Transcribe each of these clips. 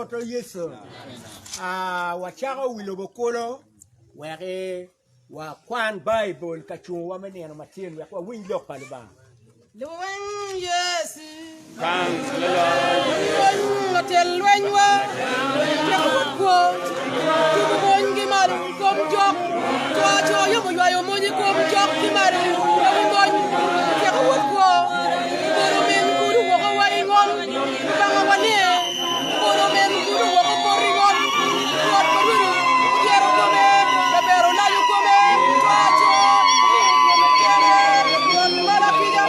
Rwotwa Yecu. Ah, wacako wi lobo kulu wek wakwan Baibul ka cungowa me nino matin wek wawiny lok pa Lubanga. Lweny Yecu. Lweny latel lwenywa. Tyeko wot kwo. Tugo mony ki malo i kom jok. Co aco yom oywayo mony i kom jok ki malo i mony. Tyeko wot kwo. Polo min kudu woko wa i ngom. Lubanga wane. Polo min kudu woko poto i ngom. Rwot ma rwodi otyero kome. Laber olayo kome. Co aco omiyo kome kene. Rwot ma lakica.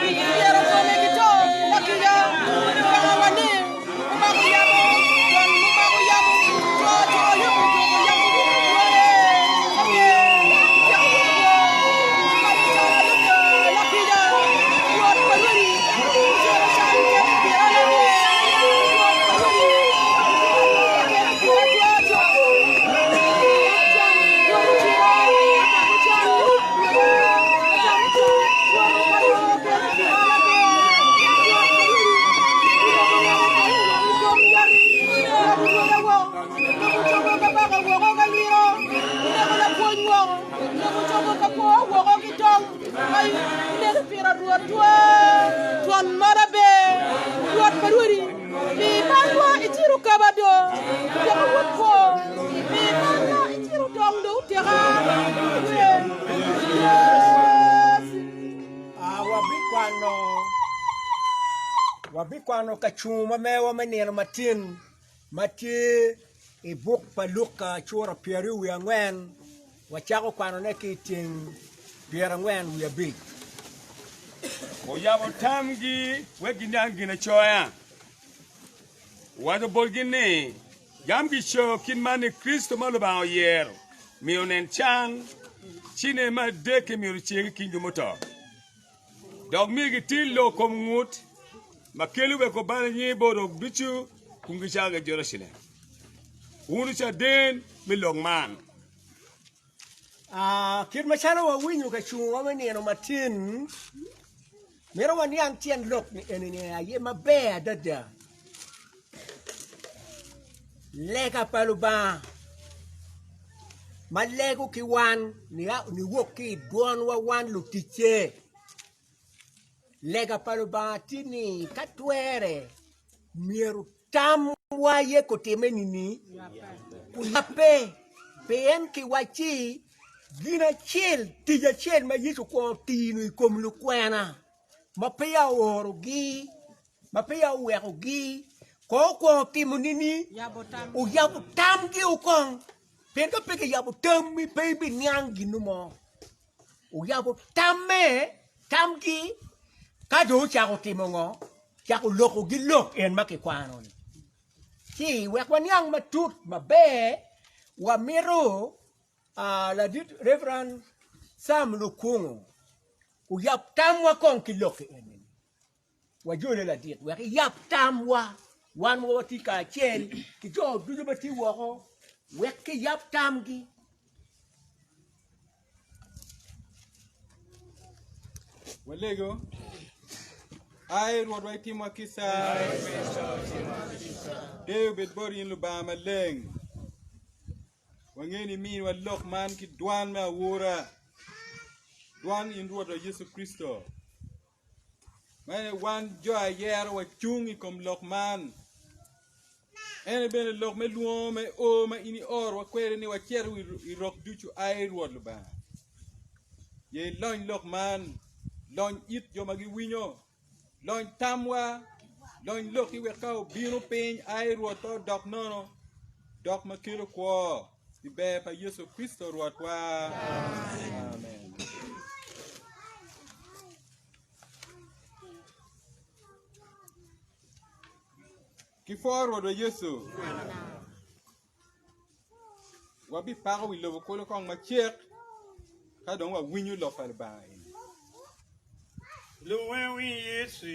Otyero kome ki to lakica. Lubanga wane. Omako yamo. Twon mumako yamo. Co aco yom ojuko yamo. Wane. Tyeko wot kwo. Mayo calo lakica. Rwot ma rwodi otyero can kene pira laber. Rwot ma rwodi otyero can pira co Pi balwa iciro kaba do, tyeko wot kwo. Pi balwa iciro tong do otyeka. Yecu. Ah, wabikwano wabikwano ka cungo ma mewa me nino matin ma tye i buk pa Luka cura pyeraryo wiye angwen wacako kwanone ki i tyeng pyerangwen wiye abic. Oyabo tamgi wek giniang Ginacoya. Owaco botgi ni, Yam gicoyo kit man ni Kricito ma Lubanga oyero myero onen can, ci nene me adek-ki myero ocer ki i kin jo muto, dok myero gitil lok kom ngut ma kelo weko bal i nyinge bot rok ducu kun gicako ki Jerucalem. Wun wucaden me lok man. Kit macalo wawinyo ka cungowa me nino matin, mito waniang tyen lok ni eni aye maber adada. Lega pa Lubanga ma lego ki wan niwok ki i dwonwa wan luticce. Lega pa Lubanga tye ni ka twere myero tamwa aye kutime nini? Kuyabbe. Pien kiwacci gin acel, tic acel ma Yecu okwongo tino i kom lukwena ma peya oorogi, ma peya owekogi, kong okwongo timo nini? Oyabo tamgi kong. Pien ka pe kiyabo tammi pe ibiniang gin mo. Oyabo tamme, tamgi, ka dong ocako timo ngo? Ocako lokogi lok en ma kikwano-ni. Ci wek waniang matut maber, wamito ladit Reverend Sam Lukungu oyab tamwa kong ki lok eni. Wajole ladit wek iyab tamwa wan ma watye kacel ki jo ducu ma tye woko wek kiyab tamgi. Walego. Ai Rwotwa itimwa kica. Deyo obed boti in Lubanga maleng. Wangeyo ni iminiwa lok man ki dwan me awura, dwan in Rwotwa Yecu Kricito. Mene wan jo ayero wacung i kom lok man. En aye bene lok me lwongo me o ma in iorowa kwede ni wacit i rok ducu, ai Rwot Lubanga. Ye ilony lok man, lony it jo ma giwinyo, lony tamwa, lony lokki wek ka obino piny, ai Rwot pe odok nono, dok ma kelo kwo, pi ber pa Yecu Kricito Rwotwa. Amen. Ki pwo Rwotwa Yecu, wabipako wi lobo kulu kong macek ka dong wawinyo lok pa Lubanga eni. Luwe wi Yecu.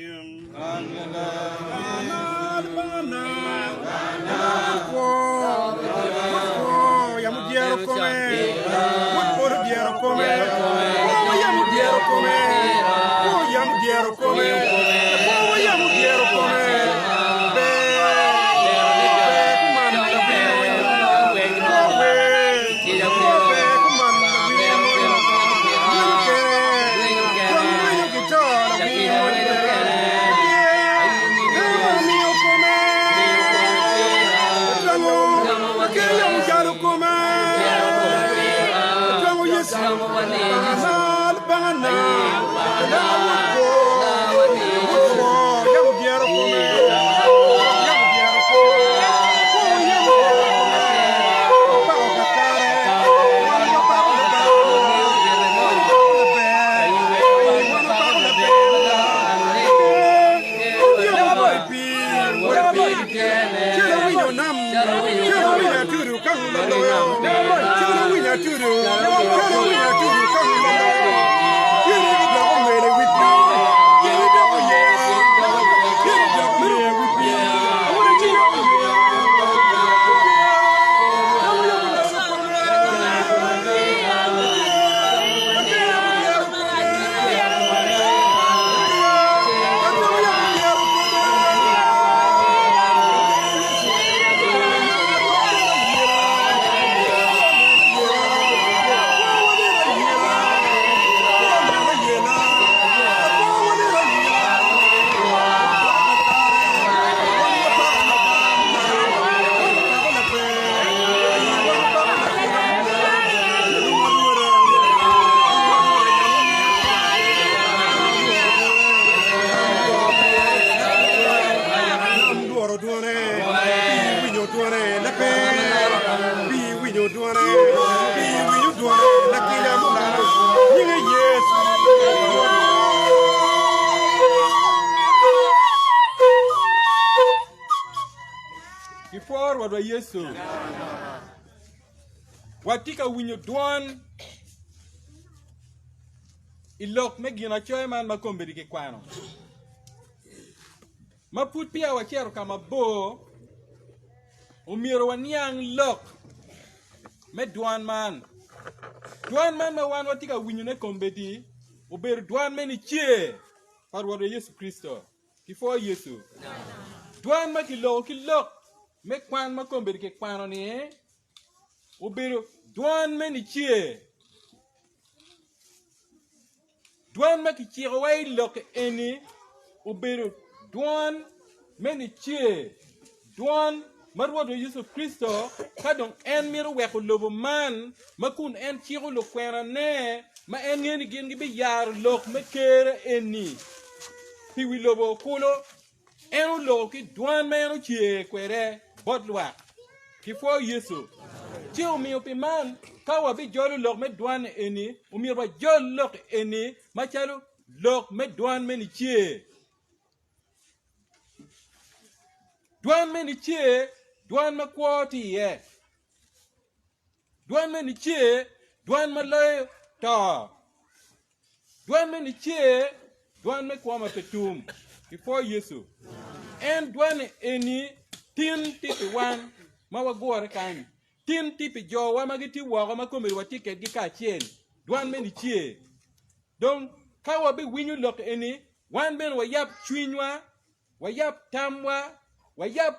Yam odyero kome, wod polo odyero kome, kwo yam odyero kome, kwo yam odyero kome, kwo yam odyero kome, ber. Calo winyo nam, calo winyo atudu ka loyo, calo winyo atudu, calo winyo atudu ka loyo. Tyene gidoko ngwel i wi pii, tyene doko yeya, tyene doko yeya i wi pii. Awobe ci yoko yeya, yeya, yamo yamo loyo kome, yeya, yamo dyero kome, yeya, yamo yamo dyero kome. Nam dworo dwone, pii winyo dwone laper, pii winyo dwone, pii winyo dwone lakica mulalo, nyinge Yecu. Gipwo Rwotwa Yecu. Watye ka winyo dwon i lok me ginacoya man ma kombeddi kikwano. Ma pud peya wacito ka mabor, omyero waniang lok me dwan man. Dwan man ma wan watye ka winyone kombeddi obedo dwan me nicer pa Rwotwa Yecu Kricito. Kipwo Yecu. Dwan ma kiloko ki lok me kwan ma kombeddi kikwano-ni obedo dwan me nicer. Dwan ma kicikowa i lok eni obedo dwan me nicer, dwan ma Rwotwa Yecu Kricito ka dong en mito weko lobo man ma kun en ciko lukwenane ma en ngeyo ni gin gibiyaro lok me Kerre eni pi wi lobo kulu. En oloko ki dwan ma en ocer kwede bot lwak. Kipwoyo Yecu. Ci omiyo pi man, ka wabijolo lok me dwan eni, omyero wajol lok eni macalo lok me dwan me nicer. Dwan me nicer, dwan ma kwo tye iye. Dwan me nicer, dwan ma loyo to. Dwan me nicer, dwan me kwo ma pe tum. Ipwo Yecu. En dwan eni tin tye pi wan ma wagure kany. Tin tye pi jowa ma gitye woko ma komedi watye kedgi kacel. Dwan me nicer. Dong ka wabiwinyo lok eni, wan bene wayab cwinywa, wayab tamwa, wayab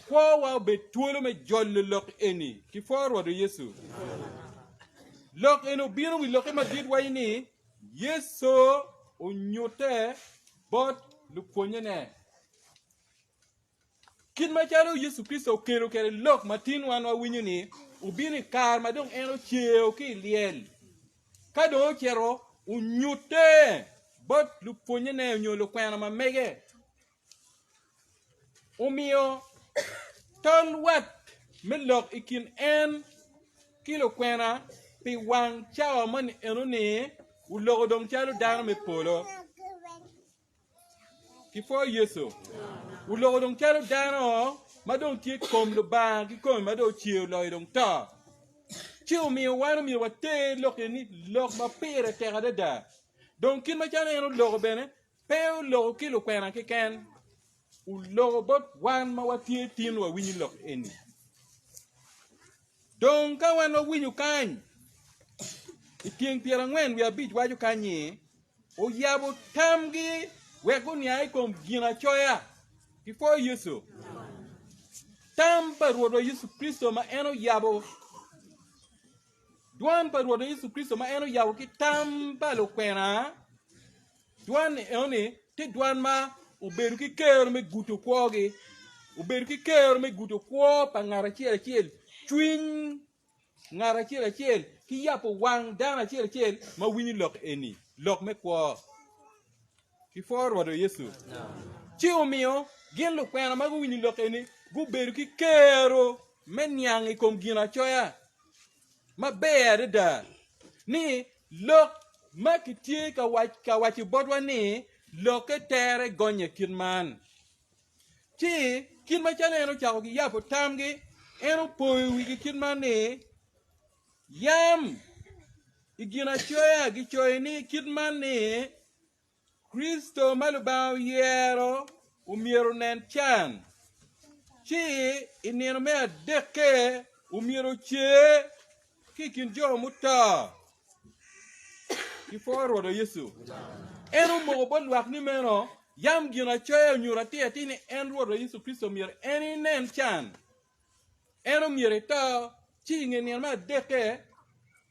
Kwowa obed twolo me jolo lok eni ki pwo Rwotwa Yecu. Lok eni obino wi lokke madit waco ni Yecu onyutte bot lupwonnyene. Kit macalo Yecu Kricito okelo kwede lok ma tin wan wawinyo ni obino i kare ma dong en ocer ki i lyel, ka dong ocito onyutte bot lupwonnyene nyo lukwena ma mege. Omiyo tol wat me lok i kin en ki lukwena pi wang cawa moni enoni oloko dong calo dano me polo. Kipwoyo Yecu. Oloko dong calo dano ma dong tye kom Lubanga kikome ma dong ocer oloyo dong to. Ci omiyo wan omyero water lok eni lok ma pire tek adada. Dong kit macalo en oloko bene Pe oloko ki lukwena keken, oloko bot wan ma watye tin wawinyo lok eni. Dong ka wan wawinyo kany, i tyeng 45 waco kany ni, oyabo tamgi wek guniang i kom ginacoya. Gipwoyo Yecu. Tam pa Rwotwa Yecu Kricito ma en oyabo, dwan pa Rwotwa Yecu Kricito ma en oyabo ki tam pa lukwena, Dwan enoni tye dwan ma obedo ki kero me gudo kwogi, obedo ki kero me gudo kwo pa ngat acel acel, cwiny ngat acel acel ki yabo wang dano acel acel ma winyo lok eni, lok me kwo. Kipwo Rwot Yecu. Ci omiyo gin lukwena ma guwinyo lok eni gubedo ki kero me niang i kom ginacoya. maber adada ni lok ma kitye ka waco botwa ni lokke tere gonye kit man. Ci kit macalo en ocako ki yabo tamgi, en opoyo wigi kit man ni, Yam i ginacoya gicoyo ni kit man ni, Kricito ma Lubanga oyero omyero onen can, ci i nino me adekke omyero ocer ki i kin jo muto. Gipwoo Rwotwa Yecu. En omoko bot lwak ni meno yam ginacoya onyuto atir atir ni en Rwotwa Yecu Kricito myero en inen can, en omyero eto, ci i nge nino me adekke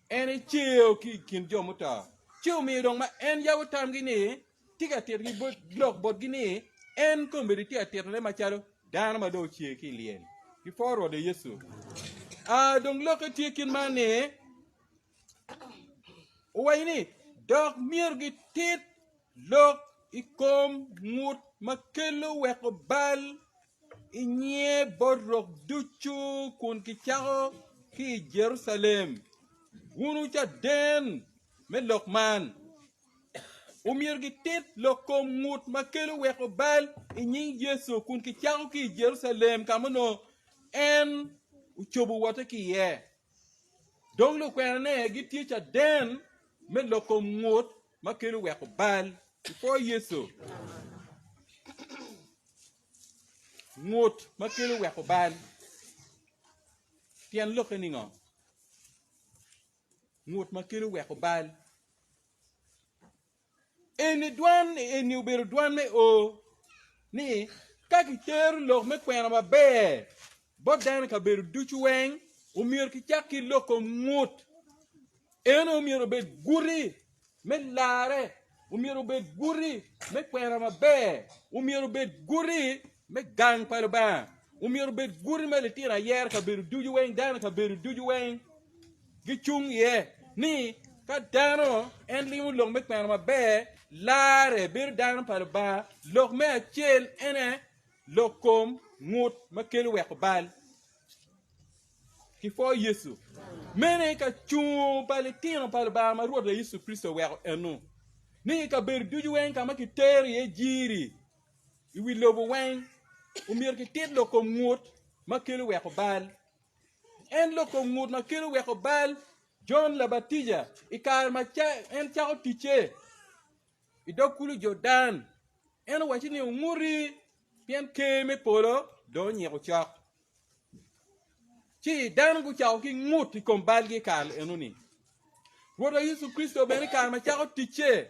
en eceo ki i kin jo muto. Ci omiyo dong ma en yabo tamgi ni tye ka titogi lok botgi ni en kombeddi tye ka titone macalo dano ma dong ocer ki i lyel. Gipwoo Rwotwa Yecu. A Dong lokke tye kit man ni, Owaco ni, Dok myero gitit lok i kom ngut ma kelo weko bal i nyinge bot rok ducu kun kicako ki i Jerucalem. Wun wucaden me lok man. Omyero gitit lok kom ngut ma kelo weko bal i nying Yecu kun kicako ki i Jerucalem ka ma onongo en ocobo wotte ki iye. Dong lukwenane gitye caden me loko ngut ma kelo weko bal i kwo Yecu. Ngut ma kelo weko bal. Tyen lokke ni ngo? Ngut ma kelo weko bal. Eni dwan eni obedo dwan me o ni ka kitero lok me kwena maber bot dano i kabedo ducu weng, omyero kicak ki loko ngut. Eno omyero obed guti me larre, omyero obed guti me kwena maber, omyero obed guti me gang pa Lubanga, omyero obed guti me litino ayera kabedo ducu weng, dano i kabedo ducu weng. gicung iye ni ka dano en limo lok me kwena maber, larre bedo dano pa Lubanga. Lok me acel ene lok kom ngut ma kelo weko bal ki pwo Yecu. Mene ka cungo pa litino pa Lubanga ma Rwotwa Yecu Kricito oweko eno ni i kabedo ducu weng ka ma kitero iye jiri i wi lobo weng omyero kitit lok kom ngut ma kelo weko bal. En loko ngut ma kelo weko bal. Jon Labatija i kare ma en cako ticce i dog kulu Jordan, en owacce ni, Wunguti, pien ker me polo dong onyiko cok. Ci dano gucako ki ngut i kom balgi i kare enoni. Rwotwa Yecu Kricito bene i kare ma cako ticce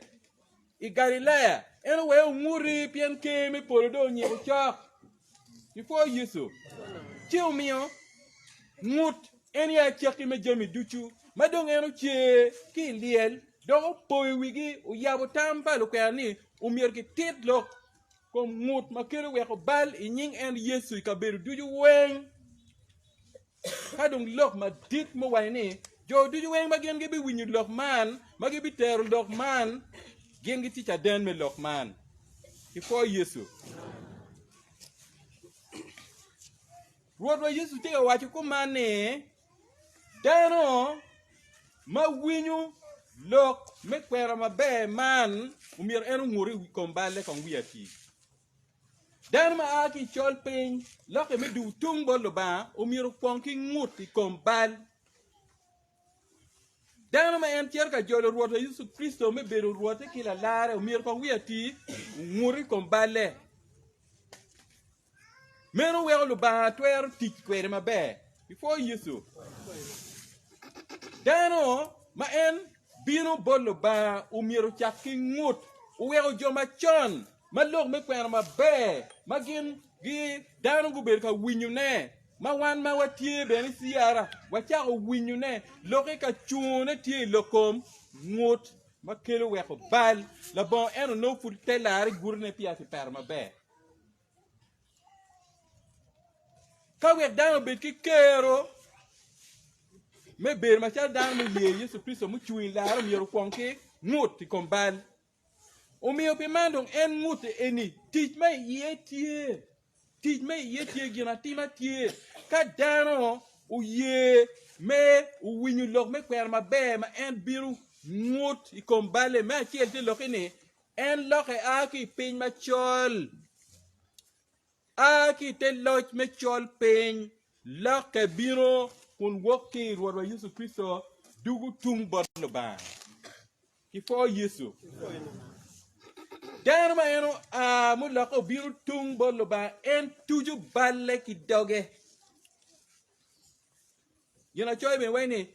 i Galilaya, en oweyo wunguti pien ker me polo dong onyiko cok. Ipwo Yecu, ci omiyo ngut en aye acakki me jami ducu. Ma dong en ocer ki i lyel, dok opoyo wigi, oyabo tam pa lukwena ni omyero gitit lok kom ngut ma kelo weko bal i nying en Yecu i kabedo ducu weng. Ka dong lok madit muwaco ni, Jo ducu weng ma gin gibiwinyo lok man, ma gibitero lok man, gin gitye caden me lok man. Ipwo Yecu. Rwotwa Yecu tye ka waco kuman ni, Dano ma winyo lok me kwena maber man omyero en ongut i kom balle kong wiye ati. Dano ma a ki i col piny lokke me dugo tung bot Lubanga omyero okwong ki ngut i kom bal. Dano ma en cito ka jolo Rwotwa Yecu Kricito me bedo Rwotte ki Lalarre omyero kong wiye ati ongut i kom balle. Meno weko Lubanga twero tic kwede maber. Ipwo Yecu. Dano ma en bino bot Lubanga omyero ocak ki ngut. Oweko jo macon ma lok me kwena maber ma gin gi dano gubedo ka winyone ma wan ma watye bene i CR wacako winyone lokke ka cungone tye i lok kom ngut ma kelo weko bal labongo en onongo pud te lare gutine peya kipeto maber. Ka wek dano obed ki kero me bedo macalo dano muye Yecu Kricito mucung i lare myero okwong ki ngut i kom bal. Omiyo pi man dong en ngut eni tic ma iye tye, tic ma iye tye gin atima tye. Ka dano oye me owinyo lok me kwena maber ma en bino ngut i kom balle, me acel tye lokke ni en lokke a ki i piny macol. A ki i te loc me col piny, lokke bino kun wok ki i Rwotwa Yecu Kricito dugo tung bot Lubanga. Kipwo Yecu. Dano ma en oa mulokke obino tung bot Lubanga, en tuco balle ki doge. Ginacoya bene waco ni,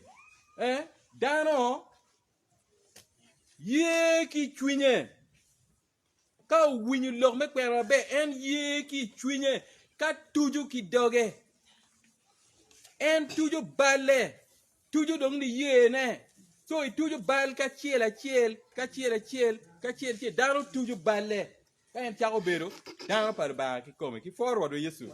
eh, dano ye ki cwinye. Ka owinyo lok me kwena maber, en ye ki i cwinye ka tuco ki doge. En tuco balle, tuco dong niyene. Co ituco bal kacel acel, kacel acel, kacel acel. Dano tuco balle ka en cako bedo dano pa Lubanga kikome. Ki pworo Rwotwa Yecu.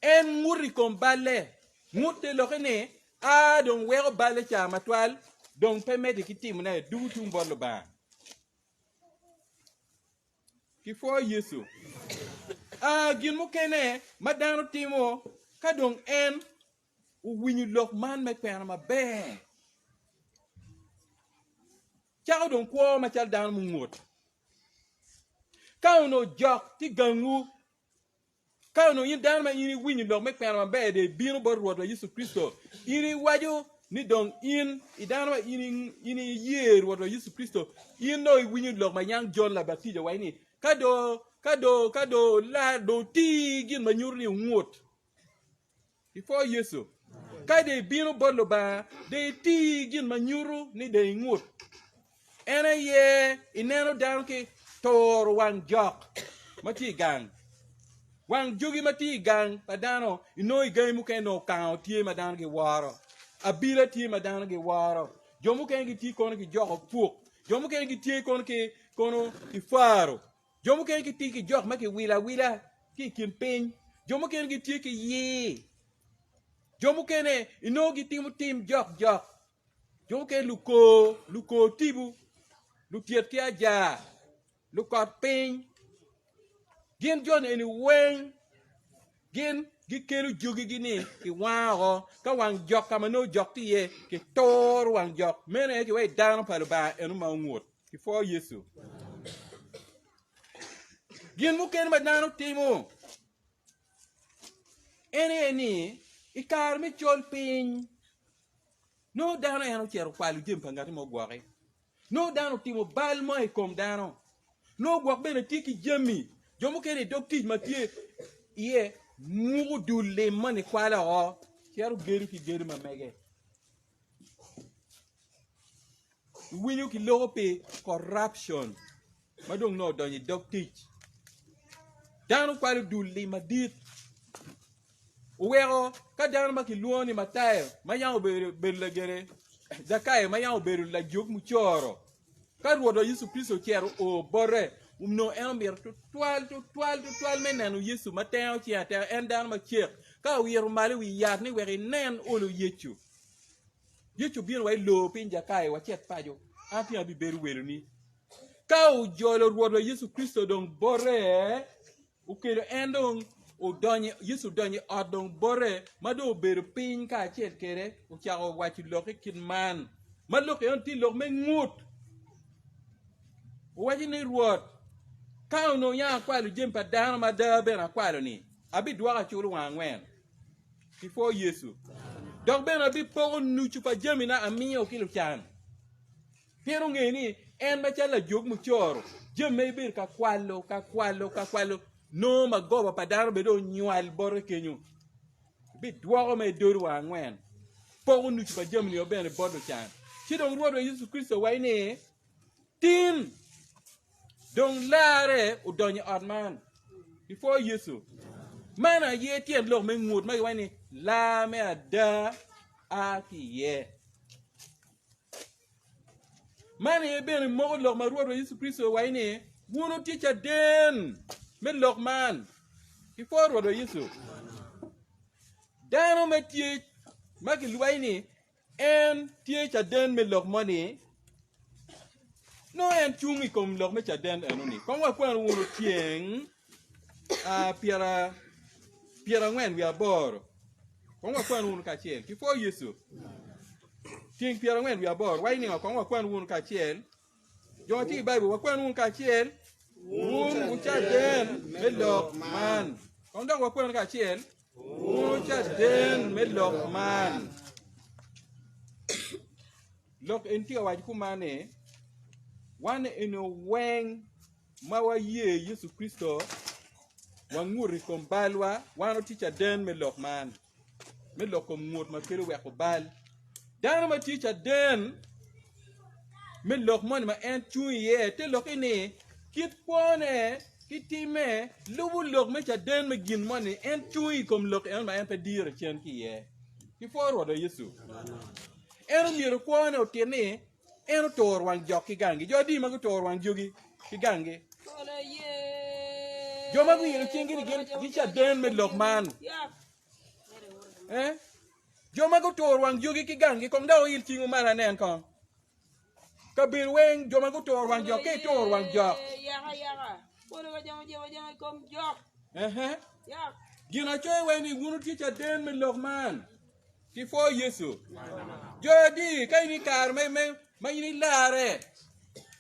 En ngut i kom balle. Ngut te lokke ni, a dong weko balle ca matwal, dong pe medde ki timone, dugo tung bot Lubanga. Kipwoyo Yecu. A Gin mukene ma dano timo ka dong en owinyo lok man me kwena maber, cako dong kwo macalo dano mungut. Ka onongo jok tye gangwu, Ka onongo in dano ma in iwinyo lok me kwena maber dong ibino bot Rwotwa Yecu Kricito, in iwaco ni dong in i dano ma in in iye Rwotwa Yecu Kricito, in dong iwinyo lok ma yang Jon Labatija owaco ni, Ka do, ka do, ka do lar, do wuti gin ma nyuto ni wungut. Ipwo Yecu. Ka dong ibino bot Lubanga, dong iti gin ma nyuto ni dong ingut. En aye ineno dano ki turo wang jok ma tye i gang. Wang jogi ma tye i gang pa dano, inongo i gangi mukene nongo kango tye ma dano giworo, abila tye ma dano giworo, jo mukene gitye kono ki jok opuk, jo mukene gitye kono ki kono ki faro. Jo mukene gitye ki jok ma kiwilo awila ki i kin piny, jo mukene gitye ki yir, jo mukene inongo gitimo tim jokjok, jo mukene lukor, lukor tipo, lutyet ki ajar, lukot piny. Gin joni eni weng gin gikelo jogigi-ni kiwango oko, ka wang jok ka ma nongo jok tye iye kituro wang jok meno aye kiwaco dano pa Lubanga eno ma ongut. Kipwo Yecu. Gin mukene ma dano timo en aye ni i kare me col piny nongo dano en ocito okwalo jami pa ngati mo ogwoki, nongo dano otimo bal mo i kom dano, nongo gwok bene tye ki jami jo mukene i dog tic ma tye iye muko dul lim moni kwalo oko cito gedo ki gedo ma mege. Iwinyo kiloko pi corruption ma dong nongo odonyo i dog tic. Dano kwalo dul lim madit oweko ka dano ma kilwongo ni Matayo ma yam obedo lagene, Jakayo ma yam obedo lajog mucoro, ka Rwotwa Yecu Kricito ocito oo bote, onongo en omito tutwal tutwal tutwal me neno Yecu ma tengo cinge atenga, en dano macek, ka oito malo i wi yat ni wek enen olo Yecu. Yecu obino wa i lor piny Jakayo, wacit paco, an tin abibedo weloni. Ka ojolo Rwotwa Yecu Kricito dong bote, okelo en dong odonyo, Yecu odonyo i ot dong bote, ma dong obedo piny kacel kwede, ocako waco lok i kit man, ma lok eno tye lok me ngut. Owaco ni, Rwot, ka onongo yam akwalo jami pa dano ma ada bene akwalo-ni, abidwoko aculo wang angwen. Kipwo Yecu. Dok bene abipoko nucu pa jamina amiyo ki lucan. Pien ongeyo ni en macalo lajog mucoro, jami ma ibedo ka kwalo, ka kwalo, ka kwalo, nongo magoba pa dano bene dong onywal bote kenyo. Ibidwoko ma idodo wa angwen. Poko nucu pa jamini bene bot lucan. Ci dong Rwotwa Yecu Kricito owaco ni, Tin! Dong larre odonyo i ot man. Ipwo Yecu. Man aye tyen lok me ngut ma giwaco ni lar me ada a ki iye. Man aye bene moko lok ma Rwotwa Yecu Kricito owaco ni wun wutye caden me lok man. Ipwo Rwotwa Yecu. Dano ma tye ma gilwayo ni En tye caden me lok moni, nongo en cung i kom lok me caden enoni. Kong wakwanu wunu tyeng pyerangwen wiye aboro. Kong wakwanu wunu kacel. Kipwo Yecu. Tyeng pyerangwen wiye aboro. Waco ningo? Kong wakwanu wunu kacel. Jo ma tye i Baibul, wakwanu wunu kacel. Wun wucaden me lok man. Kong dok wakweno kacel. Wun wucaden me lok man. Lok en tye ka waco kuman ni, wan eni weng ma waye Yecu Kricito, wangut i kom balwa, wan watye caden me lok man. me loko ngut ma kelo weko bal. Dano ma tye caden me lok moni ma en cung iye te lokke ni kit kwone ki timme lubo lok me caden me gin moni en cung i kom lok eno ma en pe dire cen ki iye. Ki pwo Rwotwa Yecu. En omyero kwone otit ni en oturo wang jok ki ganggi. Jo adi ma guturo wang jogi ki ganggi? Jo ma guilo cinggi ni gin gicaden me lok man. Eh? Jo ma guturo wang jogi ki ganggi kong dok oil cingwu malo anen kong. Kabedo weng jo ma guturo wang jok ka ituro wang jok. Ehe. Gin acoya weng ni wun wutye caden me lok man. Ki pwo Yecu. Jo adi ka in i kare me me ma in ilarre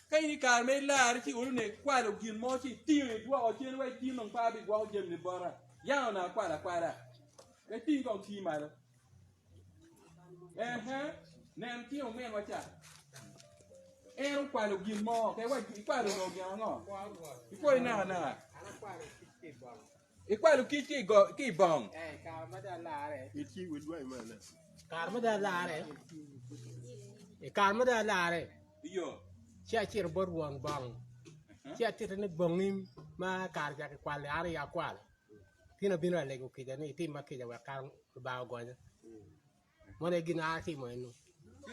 ka in i kare ma ilarre ci olo ne ikwalo gin mo ci itingo idwoko cen wek tin dong pe abigwoko jamini bota yam onongo akwalo akwala wek ting kong tii malo ehe nen tye ominwa ca en okwalo gin mo ke wa ikwalo onongo gin ango ikwoyo nakanaka Ikwalo kic ki i bong. Kare ma dong alare, i kare ma dong alare, ci acito bot won bong, ci atitte ni bongi ma kare ca kikwalo-ni an aye akwalo, tin abino alego kica ni itimma kica wek kara Lubanga ogonya. Meno aye gin ma an atimo eno.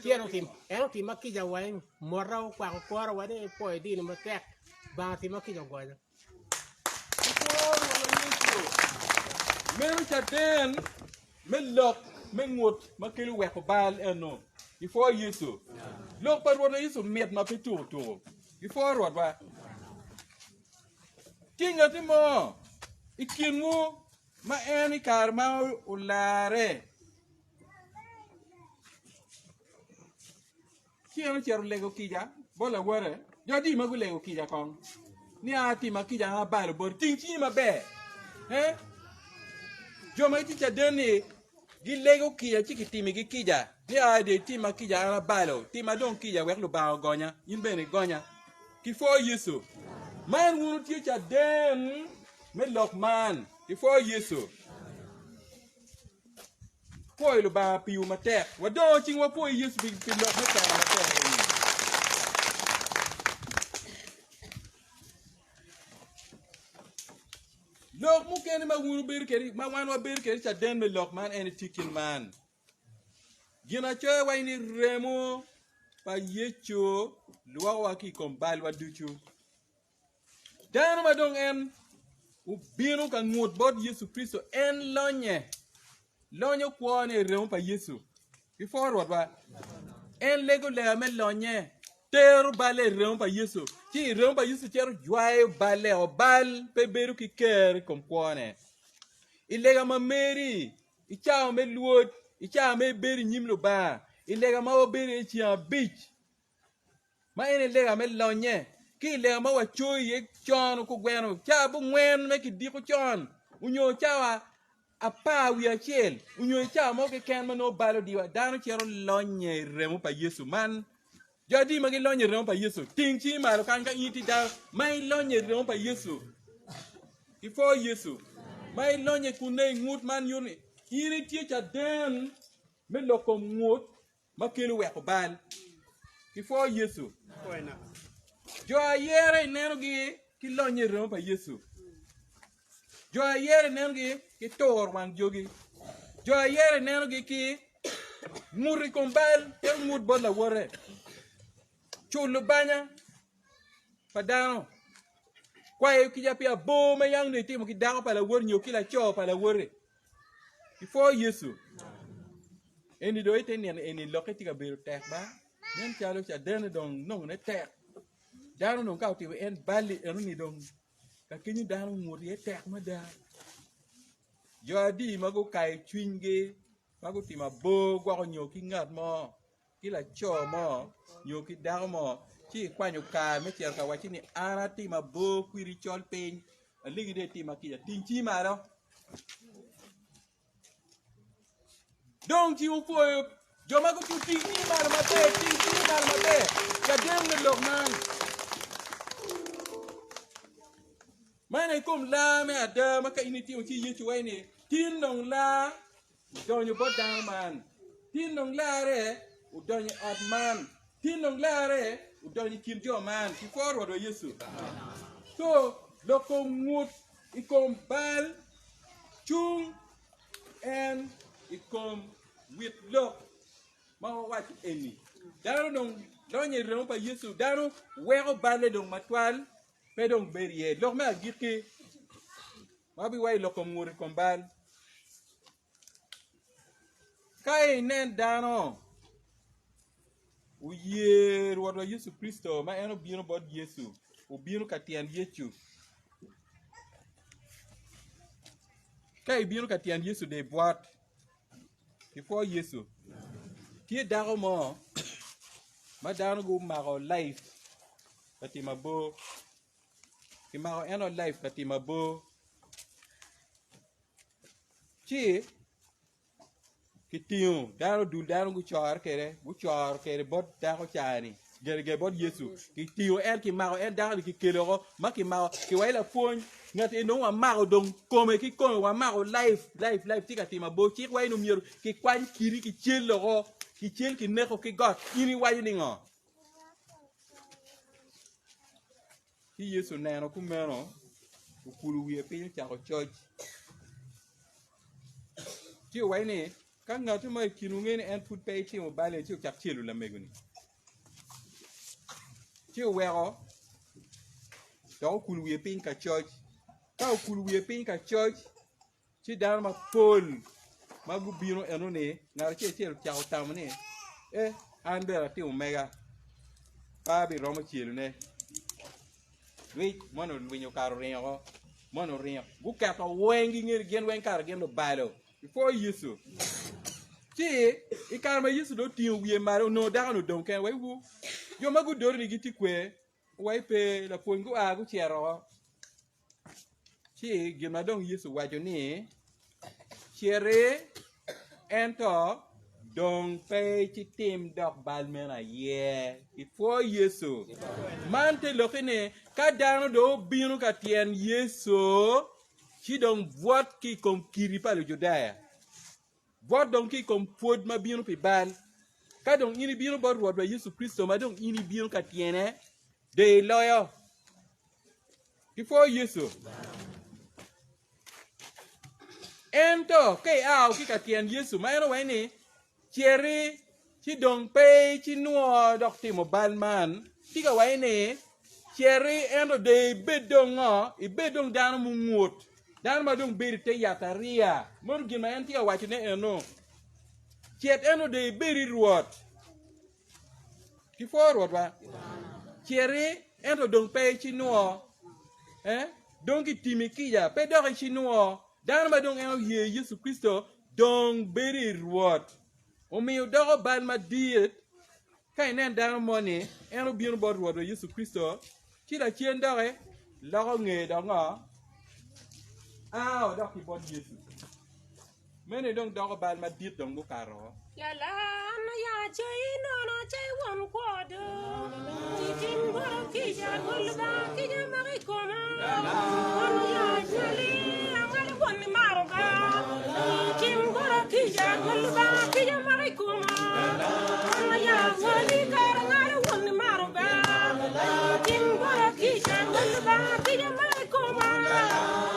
Ci en otim, en otimma kica wa mota okwako kora wa ni epwoyo dini matek, Lubanga otimma kica ogonya. Meno caden me lok me ngut ma kelo weko bal eno. Ipwo Yecu. Lok pa Rwotwa Yecu mit ma pe tuko tuko. Ipwo Rwotwa. Tye ngati mo i kinwu ma en i kare ma olare Ci en ocito olego kica bot lawote. Jo adi ma gulego kica kong? Ni a tima kica an abalo boti. Ting cingi maber. Eh? Jo ma gitye caden ni gilego kica ci kitimigi kica. Ni a de itima kica an abalo. Tima dong kica wek Lubanga ogonya. In bene igonya. Kipwo Yecu. Man wun wutye caden me lok man. Kipwo Yecu. Pwoyo Lubanga piwu matek. Wadongo cing wapwoyo Yecu pi pi lok me kwena matek eni. Lok mukene ma wun wubedo kwede, ma wan wabedo kwede caden me lok man en tye kit man. Ginacoya waco ni remo pa Yecu lwokowa ki i kom balwa ducu. Dano ma dong en obino ka ngut bot Yecu Kricito en lonye, lonyo kwone i remo pa Yecu. Gipwo Rwotwa. En lego lega me lonye, tero balle i remo pa Yecu, ci i remo pa Yecu cito jwayo balle o bal pe bedo ki ker i kom kwone. I lega ma meri, i cawa me lwod, i cawa ma ibedo i nyim Lubanga, i lega ma wabedo iye ceng abic, ma en aye lega me lonye, ki i lega ma wacoyo iye con kugweno cawa abongwen me kidiko con onyo cawa 11 onyo i cawa mo keken ma nongo bal odiwa dano cito lonye i remo pa Yecu man jo adi ma gilonyo i remo pa Yecu ting cingi malo kany ka in itye dano ma ilonyo i remo pa Yecu ipwo Yecu ma ilonye kunne i ngut man nyuto ni in itye caden me loko ngut ma kelo weko bal. Ipwo Yecu. Jo ayera inenogi ki lonyo i remo pa Yecu. Jo ayera inenogi ki turo wang jogi. Jo ayera inenogi ki ngut i kom bal, cito ngut bot lawote. Culo banya pa dano. Kwayo kica pi abor ma yang dong itimo ki dako pa lawoti nyo ki laco pa lawoti. Ipwo Yecu. Eni dong ite nino eni lokke tye ka bedo tek ba. Nen calo cadene dong nongone tek. Dano dong ka otimo en bali enoni dong ka kenyo dano ngut iye tek mada. Jo adi ma gukayo cwinygi ma gutimo abor gwoko nyo ki ngat mo ki laco mo nyo ki dako mo. Ci ikwanyo kare me cito ka wacci ni an atimo abor kwiri col piny, alegi dong itima kica, ting cingi malo. Dong ci wupwoyo jo ma gutingo ting cingi malo maber, ting cingi malo maber, caden me lok man. Man aye kom laa me ada ma ka in itimo ci Yecu waci ni, tin dong laa odonyo bot dano man, tin dong larre odonyo i ot man, tin dong larre odonyo i kin jo man. Kipwo Rwotwa Yecu. Co lok kom ngut i kom bal cung en i kom wit lok ma wawaco eni. Dano dong lonyo i remo pa Yecu, dano weko balle dong matwal pe dong bedo iye. Lok me agikki ma biwaco lok kom ngut i kom bal. Ka inen dano oye Rwotwa Yecu Kricito ma en obino bot Yecu, obino ka tyen Yecu. Ka ibino ka tyen Yecu dong ibwot, ipwo Yecu. Tye dako mo ma dano gumako life ka timo abor, kimako eno life ka timo abor ci kitingo dano dul dano gucore kwede gucoro kwede bot dako ca-ni gene bot Yecu kitingo en kimako en dako-ni kikelo woko ma kimako kiwaco lapwony ngat eni dong wamako dong kome ki kome wamako life life life tye ka timo abor cik waco ni myero kikwany kidi kicel woko kicel kineko ki got in iwaco ni ngo? Ci Yecu oneno kumeno, okulo wiye piny ocako coc. Ci owaco ni, Ka ngat mo i kinwu ngeyo ni en pud pe etimo bal-li, ci ocak celo lamego-ni. Ci oweko dok okulo wiye piny ka coc. Ka okulo wiye piny ka coc, Ci dano mapol ma gubino enoni, ngat acel acel ocako tamo ni, 'Eh, an bene atimo mega, pe abiromo celone. Lwic moni olwinyo kare oringo woko, moni oringo. Guketo weng gingeyo ni gin weng kare gin lubalo. Ipwoyo Yecu. Ci i kare ma Yecu dong otingo wiye malo, onongo dako-ni odong kene wai wu. Jo ma gudoti-ni gitye kwe, wai pe lapwony gua gucito woko. Ci gin ma dong Yecu owaco ni, Citi, ento dong pe icitim dok bal meno aye. Ipwo Yecu. Man te lokke ni ka dano dong obino ka tyen Yecu, ci dong bwot ki i kom kidi pa Lujudaya. Bwot dong ki i kom pwod ma bino pi bal. Ka dong in ibino bot Rwotwa Yecu Kricito ma dong in ibino ka tyene, dong iloyo. Gipwoyo Yecu. Ento ka ia ki ka tyen Yecu ma en owaco ni, Citi, ci dong pe icinwo dok timo bal man, tye ka waco ni, Citi, ento dong ibed dong ngo? Ibed dong dano mungut, dano ma dong bedo i te yatariya. Meno gin ma en tye ka wacone eno. Cit ento dong ibed i Rwot. Gipwo Rwotwa. Citi, ento dong pe icinwo. Eh? Dong kitimi kica, pe dok icinwo. Dano ma dong en oye Yecu Kricito dong bedo i Rwot. Omiyo doko bal madit ka inen dano moni en obino bot Rwotwa Yecu Kricito ci lacen doki loko ngeye dok ngo? A odok ki bot Yecu. Meno dong doko bal madit dong gukato woko. Lalan ya cei nono cei won kwo do Itim bota kica Rwot Lubanga kica mako i koma Won ya nywali angalo won imaro ba Itim bota kica Rwot Lubanga kica mako i koma Won ya nywali kara angalo won imaro ba Itim bota kica Rwot Lubanga kica mako i koma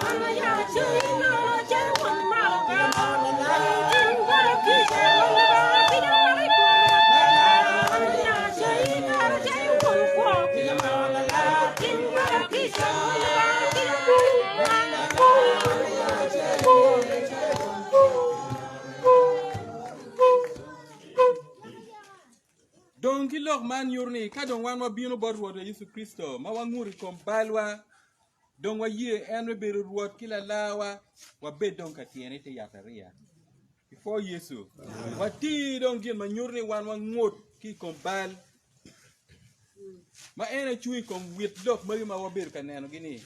Won ya cei nono cei won imaro ba Itim bota kica Rwot Lubanga kica mako i koma Won ya cei kara cei won kwo Itim bota kica Rwot Lubanga kica mako i Dong ki lok man nyuto ni ka dong wan wabino bot Rwotwa Yecu Kricito ma wangut i kom balwa, dong waye en me bedo Rwot ki Lalarwa, wabed dong ka tyene i te yatariya. Ipwo Yecu. Wati dong gin ma nyuto ni wan wangut ki i kom bal. Ma en aye cung i kom wit lok magi ma wabedo ka nenogi-ni.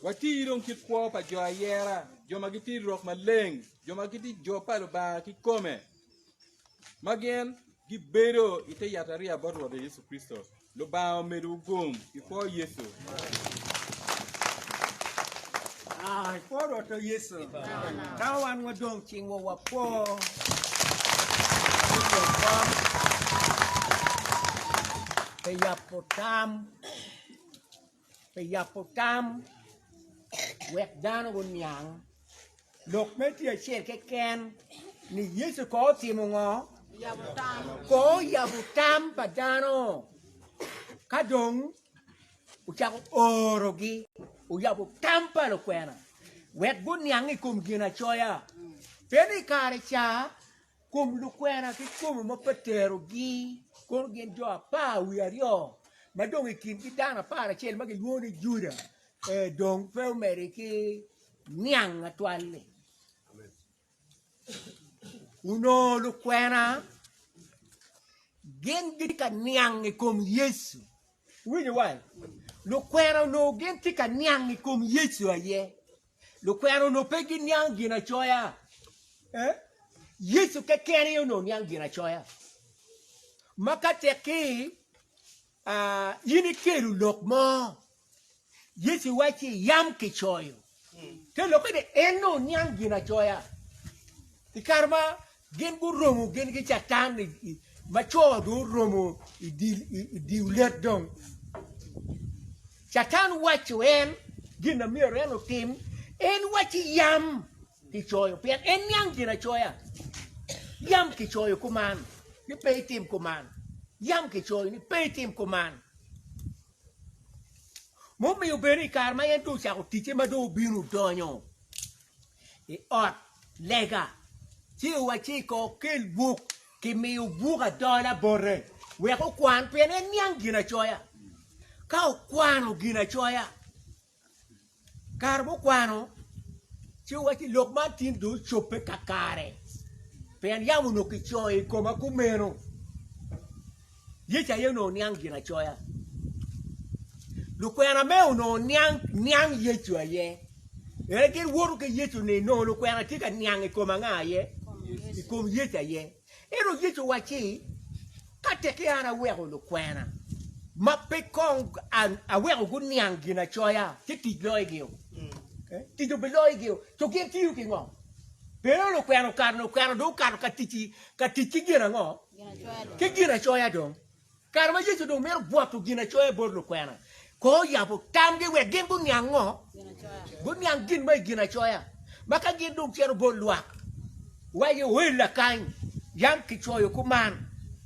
Wati dong kit kwo pa jo ayera, jo ma gitye i rok maleng, jo ma gitye jo pa Lubanga kikome, ma gin gibedo i te yatariya bot Rwotwa Yecu Kricito. Lubanga omedowu gum i kwo Yecu. Ah, i kwo Rwotwa Yecu. Ka wan wadong cingwa wakwo. Pe yabo tam, pe yabo tam wek dano guniang Lok me tye acel keken ni Yecu ko otimo ngo? Ko oyabo tam pa dano ka dong ocako orogi, oyabo tam pa lukwena wek guniang i kom ginacoya. Pien i kare ca kom lukwena kikome ma Peterogi kono gin jo 12 ma dong i kingi dano 11 ma gilwongo ni Juda dong pe omedo ki niang matwal-li. Onongo lukwena gin gitye ka niang i kom Yecu. Iwinyo wai? Lukwena onongo gin tye ka niang i kom Yecu aye. Lukwena onongo pe giniang ginacoya. Eh? Yecu keken aye onongo niang ginacoya. Ma ka tek-ki ah, in ikelo lok mo Yecu wacci, Yam kicoyo. Te lokke ni en nongo niang ginacoya. I kare ma gin guromo gin ki Catan, ma co dong oromo i dye olet dong, Catan waco en gin ma myero en otim. En wacci yam kicoyo, pien en niang ginacoya. Yam kicoyo kuman ni pe itim kuman, yam kicoyo ni pe itim kuman. Mumiyo bene i kare ma en dong ocako ticce ma dong obino odonyo i ot lega, ci owacci ko kel buk, kimiyo buk adola bote wek okwan pien en niang ginacoya. Ka okwano ginacoya, Kare mukwano, ci owacci lok man tin dong ocobbe kakare, pien yam onongo kicoyo i koma kumeno. Yecu aye onongo niang ginacoya. Lukwena me onongo niang, niang Yecu aye. Ene gin woto ki Yecu ni nongo lukwena tye ka niang i kom anga aye? I kom Yecu aye. Ento Yecu owacci, Ka tekki an aweko lukwena ma pe kong aweko guniang ginacoya, ci tic loyogio. Tic obiloyogio. To gin tiyo ki ngo? Pien lukwena okato, lukwena dong okato ka tic ka tic ki gin ango? Ki ginacoya dong. Kare ma Yecu dong mito bwoto ginacoya bot lukwena, kong oyabo tamgi wek gin guniang ngo? Guniang gin ma i ginacoya. Ma ka gin dong cito bot lwak, waco oel lakany, yam kicoyo kuman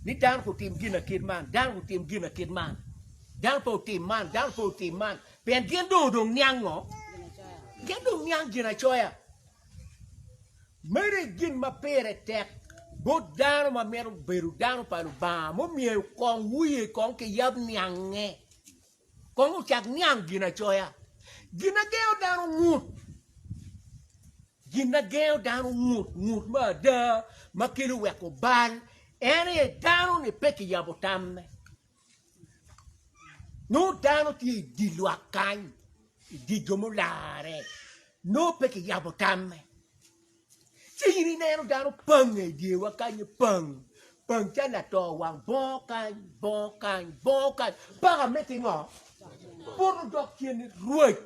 ni dano gutim gin akit man, dano gutim gin akit man, dano pe otim man, dano pe otim man, pien gin dong odong niang ngo? Gin dong niang ginacoya. Meno aye gin ma pire tek bot dano ma mito bedo dano pa Lubanga, mumyero kong wiye kong kiyab niange, kong ocak niang ginacoya. Gin ma gengo dano ngut, gin ma gengo dano ngut, ngut me ada ma kelo weko bal, en aye dano-ni pe kiyabo tamme. Nongo dano tye i dye lwak kany, i dye jo mularre, nongo pe kiyabo tamme. Ci in ineno dano pange i dyewa kany pang, pang calo lato wang bongo kany, bongo kany, bongo kany, paka miti ngo? Poto dok cen ni rwec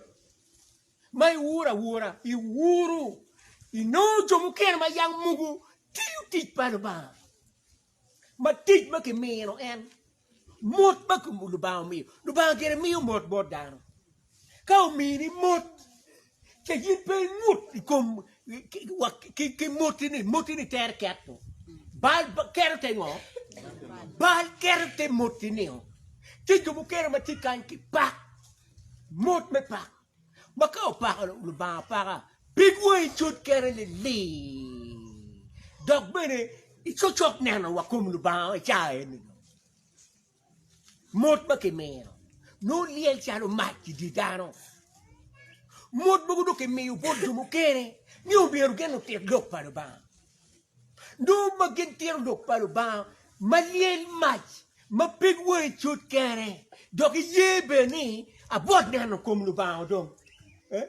ma iwuro awura, iwuro inongo jo mukene ma yang mogo tiyo tic pa Lubanga. ma tic ma kimino en, mot ma Lubanga omiyo. Lubanga gire miyo mot bot dano. Ka omini mot, ce in pe ingut i kom ki moti-ni, moti-ni tere keto. Bal keto te ngo? Bal keto te moti-ni-o. Tye jo mukene ma tye kany ki pak, mot me pak. Ma ka opako Lubanga apaka, pig wangi cut kene lilir, dok bene icocok neno wa kom Lubanga i caa eni. Mot ma kimino nongo lyel calo mac i dye dano. Mot mogo dong kimiyo bot jo mukene ni omyero gin otit lok pa Lubanga. Nongo ma gin tito lok pa Lubanga ma lyel mac. ma pig wangi cut kene, dok iye bene ni abwot neno kom Lubanga dong.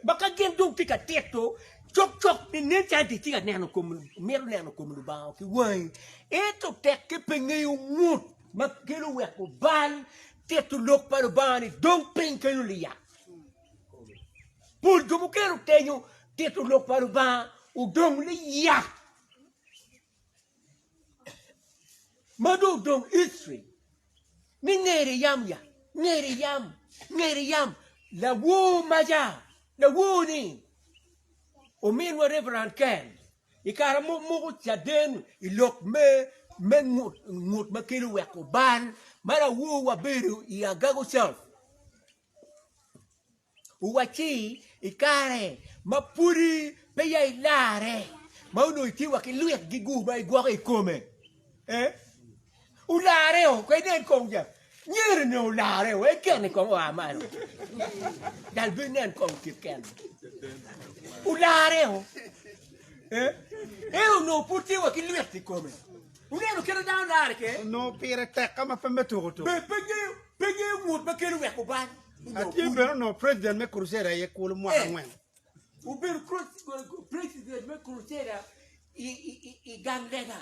Ma ka gin dong tye ka tito cokcok ni nen calo itye ka neno kom, mito neno kom Lubanga ki wangi, ento tekke pe ngeyo ngut ma kelo weko bal, tito lok pa Lubanga ni dong piny kenyo liyak. Pol jo mukene otenyo tito lok pa Lubanga odong liyak. Ma dong odong history ni ngere yam ya, ngere yam, ngere yam lawor maca, lawor ni ominwa Reverend Ken i kare ma omoko caden i lok me me ngut ngut ma kelo weko bal ma lawor wabedo i Agago South. Owacci, I kare ma pudi peya ilarre, ma onongo itye wa ki lwitgi-gu ma igwoko i kome, ee, olarreo, kong inen kong ja, nyeri-ni olarreo, en kene kong oa malo, dal bene inen kong kit kene, olarreo, ee, en onongo pud tye wa ki lwit i kome. Wuneno kit ma dano larre kwede? Onongo pire tek ka ma pe me tuko tuko. Pe ngeyo, pe ngeyo ngut ma kelo weko bal. Atye bene onongo president me Crusade aye kulu mwaka angwen. Obedo president me Crusade i gang lega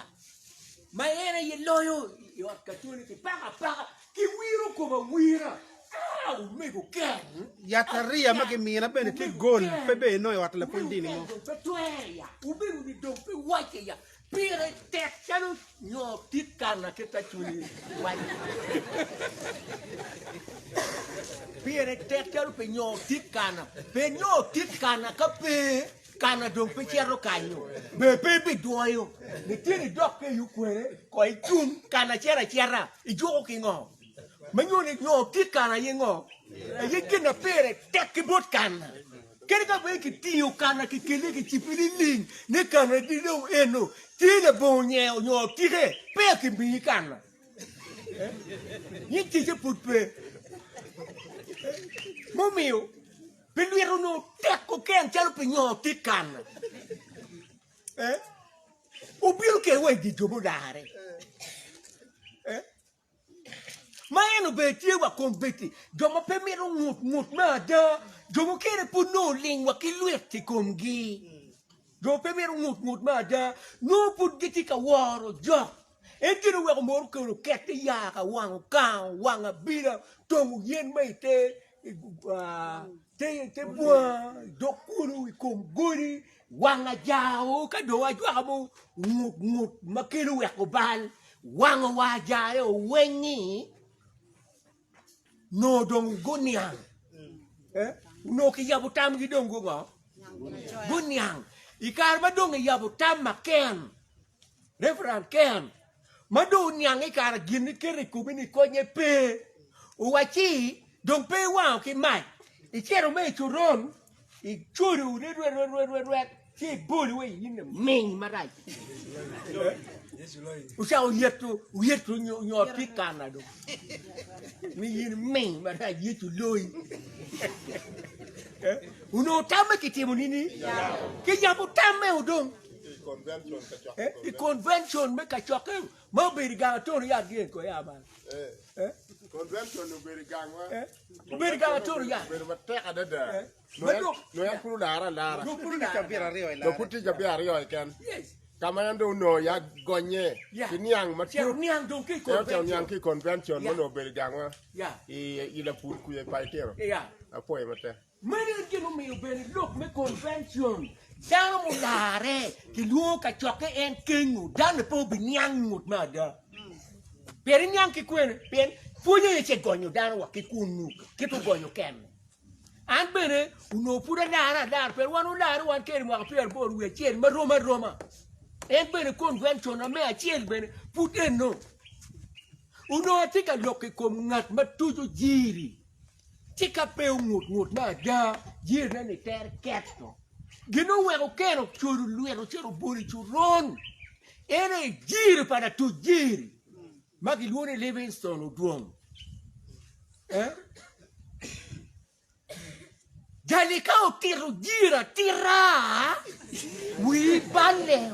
ma en aye loyo i ot Katoli kipako apaka kiwiro kome awira. Ah, omego Ken. Yatariya ma kimina bene tye gol pe bene inongo i ot lapwony dini mo. Pe twere ya. Omego ni dong pe wacce ya. Pire tek calo nyo tit kana kit acwali waco. Pire tek calo pe nyo tit kana. Pe nyo tit kana ka pe kana dong pe cito kanyo. Be pe bidwoyo. Litini dok ke i okwene ko icung kana cito acita ijuko ki ngo? Ma nyo ni nyo tit kana aye ngo? Aye gin ma pire tek ki bot kana. Kadi ka bed kitingo kana kikelle kicibi liling ni kana di dong eno tye labongo nyer nyo otike peya kimiyi kana ni ticce pud pe. Mumiyo pi lwit onongo tek koken calo pi nyo otik kana. Obino kede wa i dye jo mularre. Ma en obedo tye wa kombeddi, jo ma pe mito ngut ngut me ada, jo mukene pud nongo oling wa ki lwit i komgi. Jo ma pe mito ngut ngut me ada nongo pud gitye ka woro jok. En gin oweko moro okelo ket i yaa ka wango kango, wango abila, tongo yen ma i te te bunga, i dog kulu, i kom godi, wango ajao ka dong ajwaka mo ngut ngut ma kelo weko bal. Wango wa ajare oweng-ngi nongo dong guniang, onongo kiyabo tamgi dong gungo? Guniang. I kare ma dong iyabo tam ma Ken, Reverend Ken, ma dong oniang i kare gin iketo i kome ni konye pe, owacci dong pe iwango ki mac, icito me i coron, Icodo rwerwerwerwerwer ci ibolo wa i in ming marac. Ocako yeto yeto nyo tye kana dong. Ni in ming marac Yecu loyi. Onongo tamme kitimo nini? Kiyabo tamme odong. I convention me kacokke ma obedo i gang atoro yat gin ko ya man. Convention obedo i gangwa. Obedo i gang atoro yat. Obedo matek adada. Ma dong Nongo en pud olare alara. Nongo pud olare. Nongo pud tye cabit aryo keken. Yes. Ka ma en dong onongo ya gonye Yeah. ki niang matut. Cito niang dong ki i En ocito convention. niang ki i convention ma Yeah. onongo obedo i gangwa Yeah. i i lapur kuca i Paitino. Yeah. Apwoyo matek. Meno en gin omiyo bene lok me convention dano mularre kilwongo kacokke en kengo dano pe obiniang ngut me ada. Pien iniang ki kwene pien pwony aye ce gonyo dano wa ki kunnu kit ogonyo kene. An bene onongo pud alarre alara pien wan olarre wan kede mwaka 81 marom aroma. En bene convention na me acel bene pud eno. Onongo atye ka lok i kom ngat ma tuco jiri. Ci ka pe ongut ngut me ada, jirine ni tere keto. Gin oweko Ken ocodo lwit ocito obolo i coron. En aye jiri pa latuc jiri ma kilwongo ni Livingstone Odwong. Eh? Jali ka otito jiri atita, wii balle.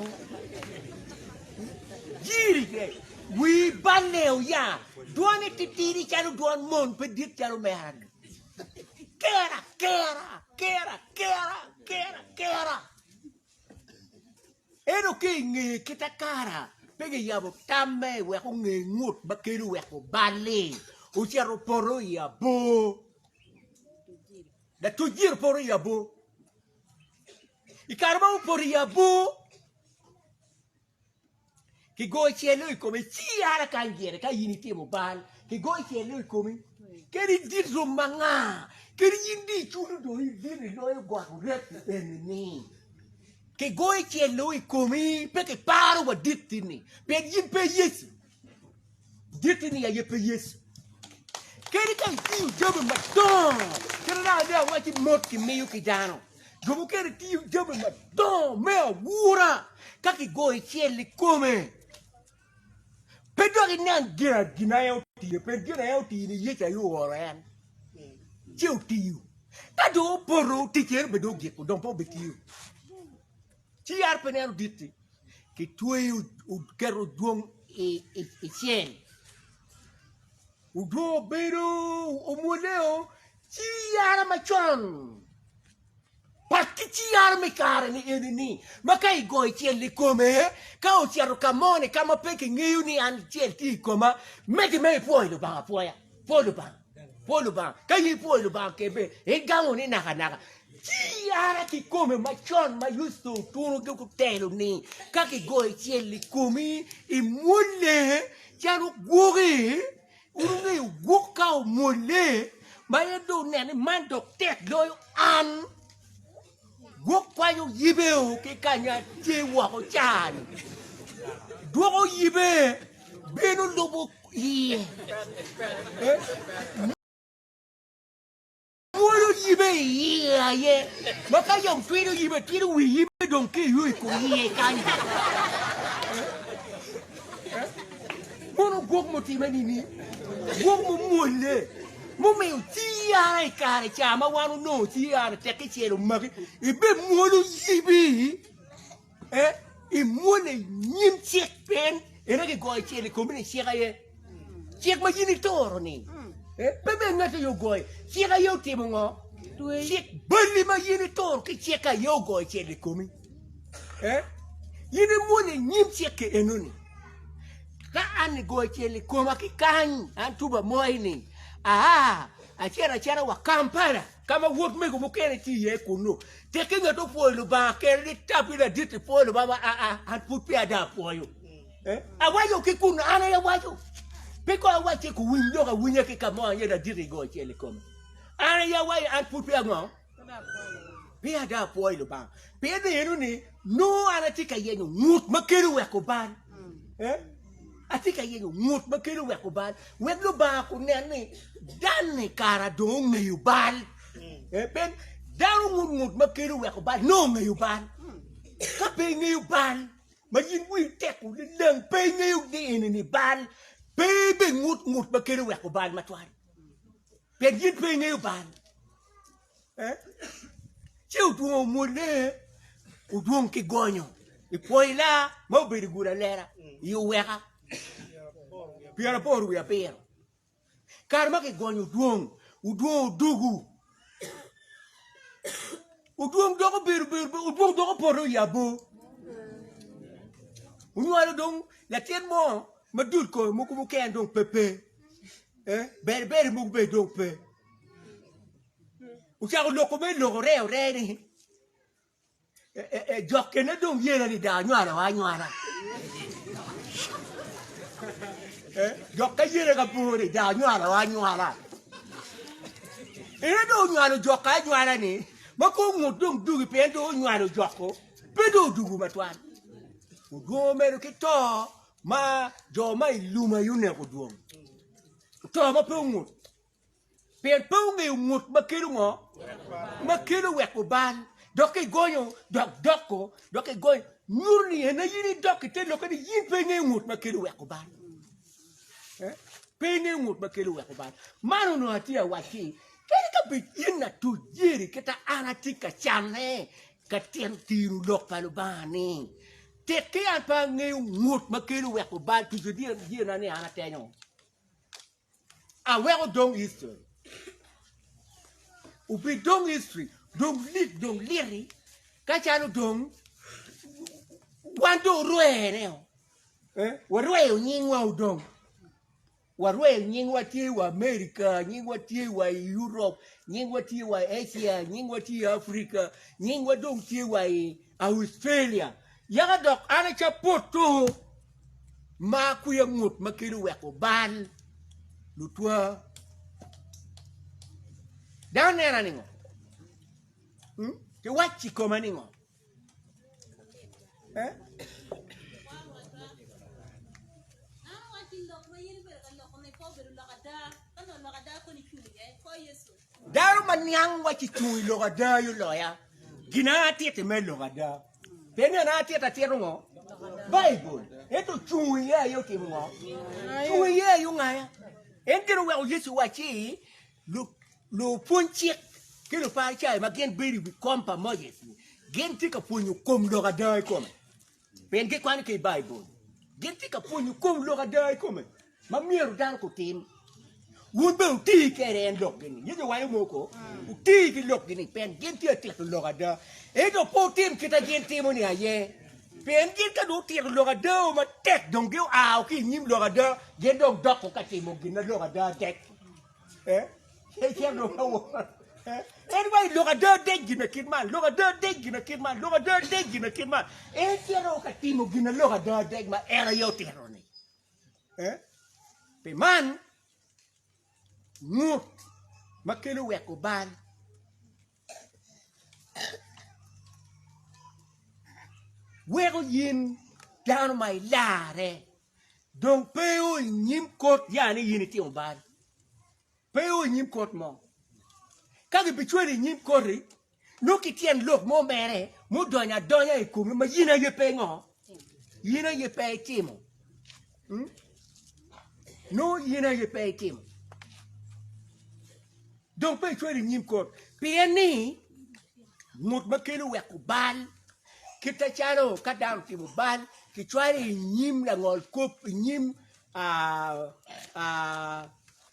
Jiri ke. Wii balle oya, dwone titidi calo dwon mon pe dit calo mera-ni. Kera, kera, kera, kera, kera, kera. Ento ki i nge kit akara, pe giyabo tamme wek onge ngut ma kelo weko bal-li. Ocito opoto i abor. Latuc jiri opoto i abor. I kare ma opoto i abor, Kigoyo cel-lu i komi, ci ara kany gire ka in itimo bal. Kigoyo cel-lu i komi, kadi idit rom ma nga, kadi in di iculo dong idit iloyo got oret eni-ni. Kigoyo cel-lu i komi, pe kiparo wa dit-ti-ni, pien in pe Yecu. Dit-ti-ni aye pe Yecu. Kadi ka itiyo jami madongo, kit ma dong awacci mot kimiyo ki dano. Jo mukene tiyo jami madongo me aura ka kigoyo cel i kome. Pe dok inen gin aye otiyo, pien gin aye otiyo ni Yecu aye ooro en ci otiyo. Ka dong opoto, ticce eno bene dong ogiko, dong pe obitiyo. Ci yat pe neno dit-ti, kitweyo oketo odwong i cel. Odwong obedo omwolleo ci yara macon pat ki ci yara me kare-ni eni-ni ma ka igoyo cel i kome ka ocito ka mo-ni ka ma pe kingeyo ni an cel tye i koma megi me ipwoyo Lubanga apwoya pwo Lubanga pwo Lubanga ka in ipwoyo Lubanga kebe igamo ni nakanaka ci yara kikome macon ma Yusto otuno gi otelo-ni ka kigoyo cel i komi imwolle Calo gwoki, wun wungeyo gwok ka omwolle ma en dong oneno ni man dok tek loyo an. Gwok kwanyo yibeo ki kanya tye woko ca-ni, dwoko yibe bino lubo iye. Mwolo yibe i iye aye, ma ka yam twido yibe, twido wi yibe dong ki iyo i kom iye kany. Mono gwok mutime nini? Gwok mumwolle, mumiyo ci ara i kare ca ma wan onongo ci ara tek kicel omaki, ibimwolo yibi. Eh, imwole i nyim cik pien en aye kigoyo cel i komi ni cik aye. Cik ma in ituro-ni. Eh, pe bene ngat aye ogoyo. Cik aye otimo ngo? Cik balli ma in ituro ki cik aye ogoyo cel i komi. Eh, in imwole i nyim cik ki enoni. Ka an igoyo cel i koma ki kany, an tuba moi-ni, aa, acito acita wa Kampala. Ka ma wot mego mukene tye iye kunnu, tekke ngat opwoyo Lubanga kene ni tab-bi ladit-ti pwoyo Lubanga ma aa, an pud peya dong apwoyo. Eh, awaco ki kunnu, an aye awaco. Pe kong awacce kuwiny lok awinya ki ka mo aye ladit-ti goyo cel i kome. An aye awaco, an pud peya ngo? Peya dong apwoyo Lubanga. Pien ni eno ni nongo an atye ka yenyo ngut ma kelo weko bal. Eh? Atye ka yenyo ngut ma kelo weko bal, wek Lubanga kunen ni danni kara dong ongeyo bal. Eh, pien dano ngut ngut ma kelo weko bal nongo ongeyo bal. Ka pe ingeyo bal, ma in wii tek lileng pe ingeyo ni eni-ni bal, pe ibingut ngut ma kelo weko bal matwal. Pien in pe ingeyo bal. Ci odwongo omwolle, odwong ki gonyo i pwoila ma obedo i gudo alera i oweka pyeraboro wiye abiro. Kare ma kigonyo odwong, odwong odugu, odwong dok obedo bedo odwong dok opoto i abor. Onywalo dong latin mo ma dul kome mogo mukene dong pe pe, ber ber mogo bene dong pe. Ocako loko me lok ore ore ni jok kene dong yela ni da anywalo anywala. Jok ka yela ka bor ni da anywalo anywala. Ene dong onywalo jok ka anywala ni ma ko ngut dong dugi pien dong onywalo joko pe dong odugu matwal. Odwongo medo ki to ma jo ma i lum aye oneko dwong. To ma pe ongut. Pien pe ongeyo ngut ma kelo ngo? Ma kelo weko bal. Dok kigonyo, dok doko, dok kigonyo. Nyuto ni en aye in idok i te lokke ni in pe ingeyo ngut ma kelo weko bal. Eh? Pe ingeyo ngut ma kelo weko bal. Man onongo atye awacci, kadi ka bed in atuc jeri kita an atye ka canne ka tino lok pa Lubanga ni. Tek ki an pe angeyo ngut ma kelo weko bal tuco dyerna ni an atenyo. Aweko dong history. Obidong history, dong lik dong liti ka calo dong wan dong orwene o. Eh, warweyo nyingwa odong. Warweyo nyingwa tye wa America, nyingwa tye wa i Europe, nyingwa tye wa i Asia, nyingwa tye i Africa, nyingwa dong tye wa i Australia. Yaka dok an aca poto ma kwiya ngut ma kelo weko bal lutwa. Dano nena ningo? Hmm? Ki wac i koma ningo? Eh? Dano ma niang wa ci cung i lok ada aye oloya. Gin a atito me lok ada. Pien ni an atito atito ngo? Baibul. Ento cung iye aye otimo ngo? Cung iye aye ongaya. En gin oweko Yecu owacci lupwony cik ki Luparicayo ma gin bedo i wi kom pa Moses-ni gin tye ka pwonyo kom lok ada i kome. Pien gikwano ki i Baibul, gin tye ka pwonyo kom lok ada i kome ma myero dano gutim. Wun bene wuti kwede en lokgi-ni. Yecu owaco moko, wuti ki lokgi-ni pien gin tye ka tito lok ada. Ento pe wutim kit ma gin timo-ni aye, pien gin ka dong gutito lok ada matek dong gua ki i nyim lok ada, gin dong doko ka timo gin ma lok ada dek. En waco lok ada dec gin ma kit man, lok ada dec gin ma kit man, lok ada dec gin ma kit man. En cito ka timo gin ma lok ada dec ma en aye otito-ni. Pi man, ngut ma kelo weko bal weko in dano ma ilarre dong pe o i nyim kot ya ni in itimo bal. Pe o i nyim kot mo. Ka gibicwali i nyim koti, nongo ki tyen lok mo mere mudonyo adonya i komi ma in aye pe ngo? In aye pe itimo. Hmm? Nongo in aye pe itimo. Dong pe icwali i nyim kot. Pien ni ngut ma kelo weko bal kit acalo ka dano otimo bal kicwalo i nyim langol kop i nyim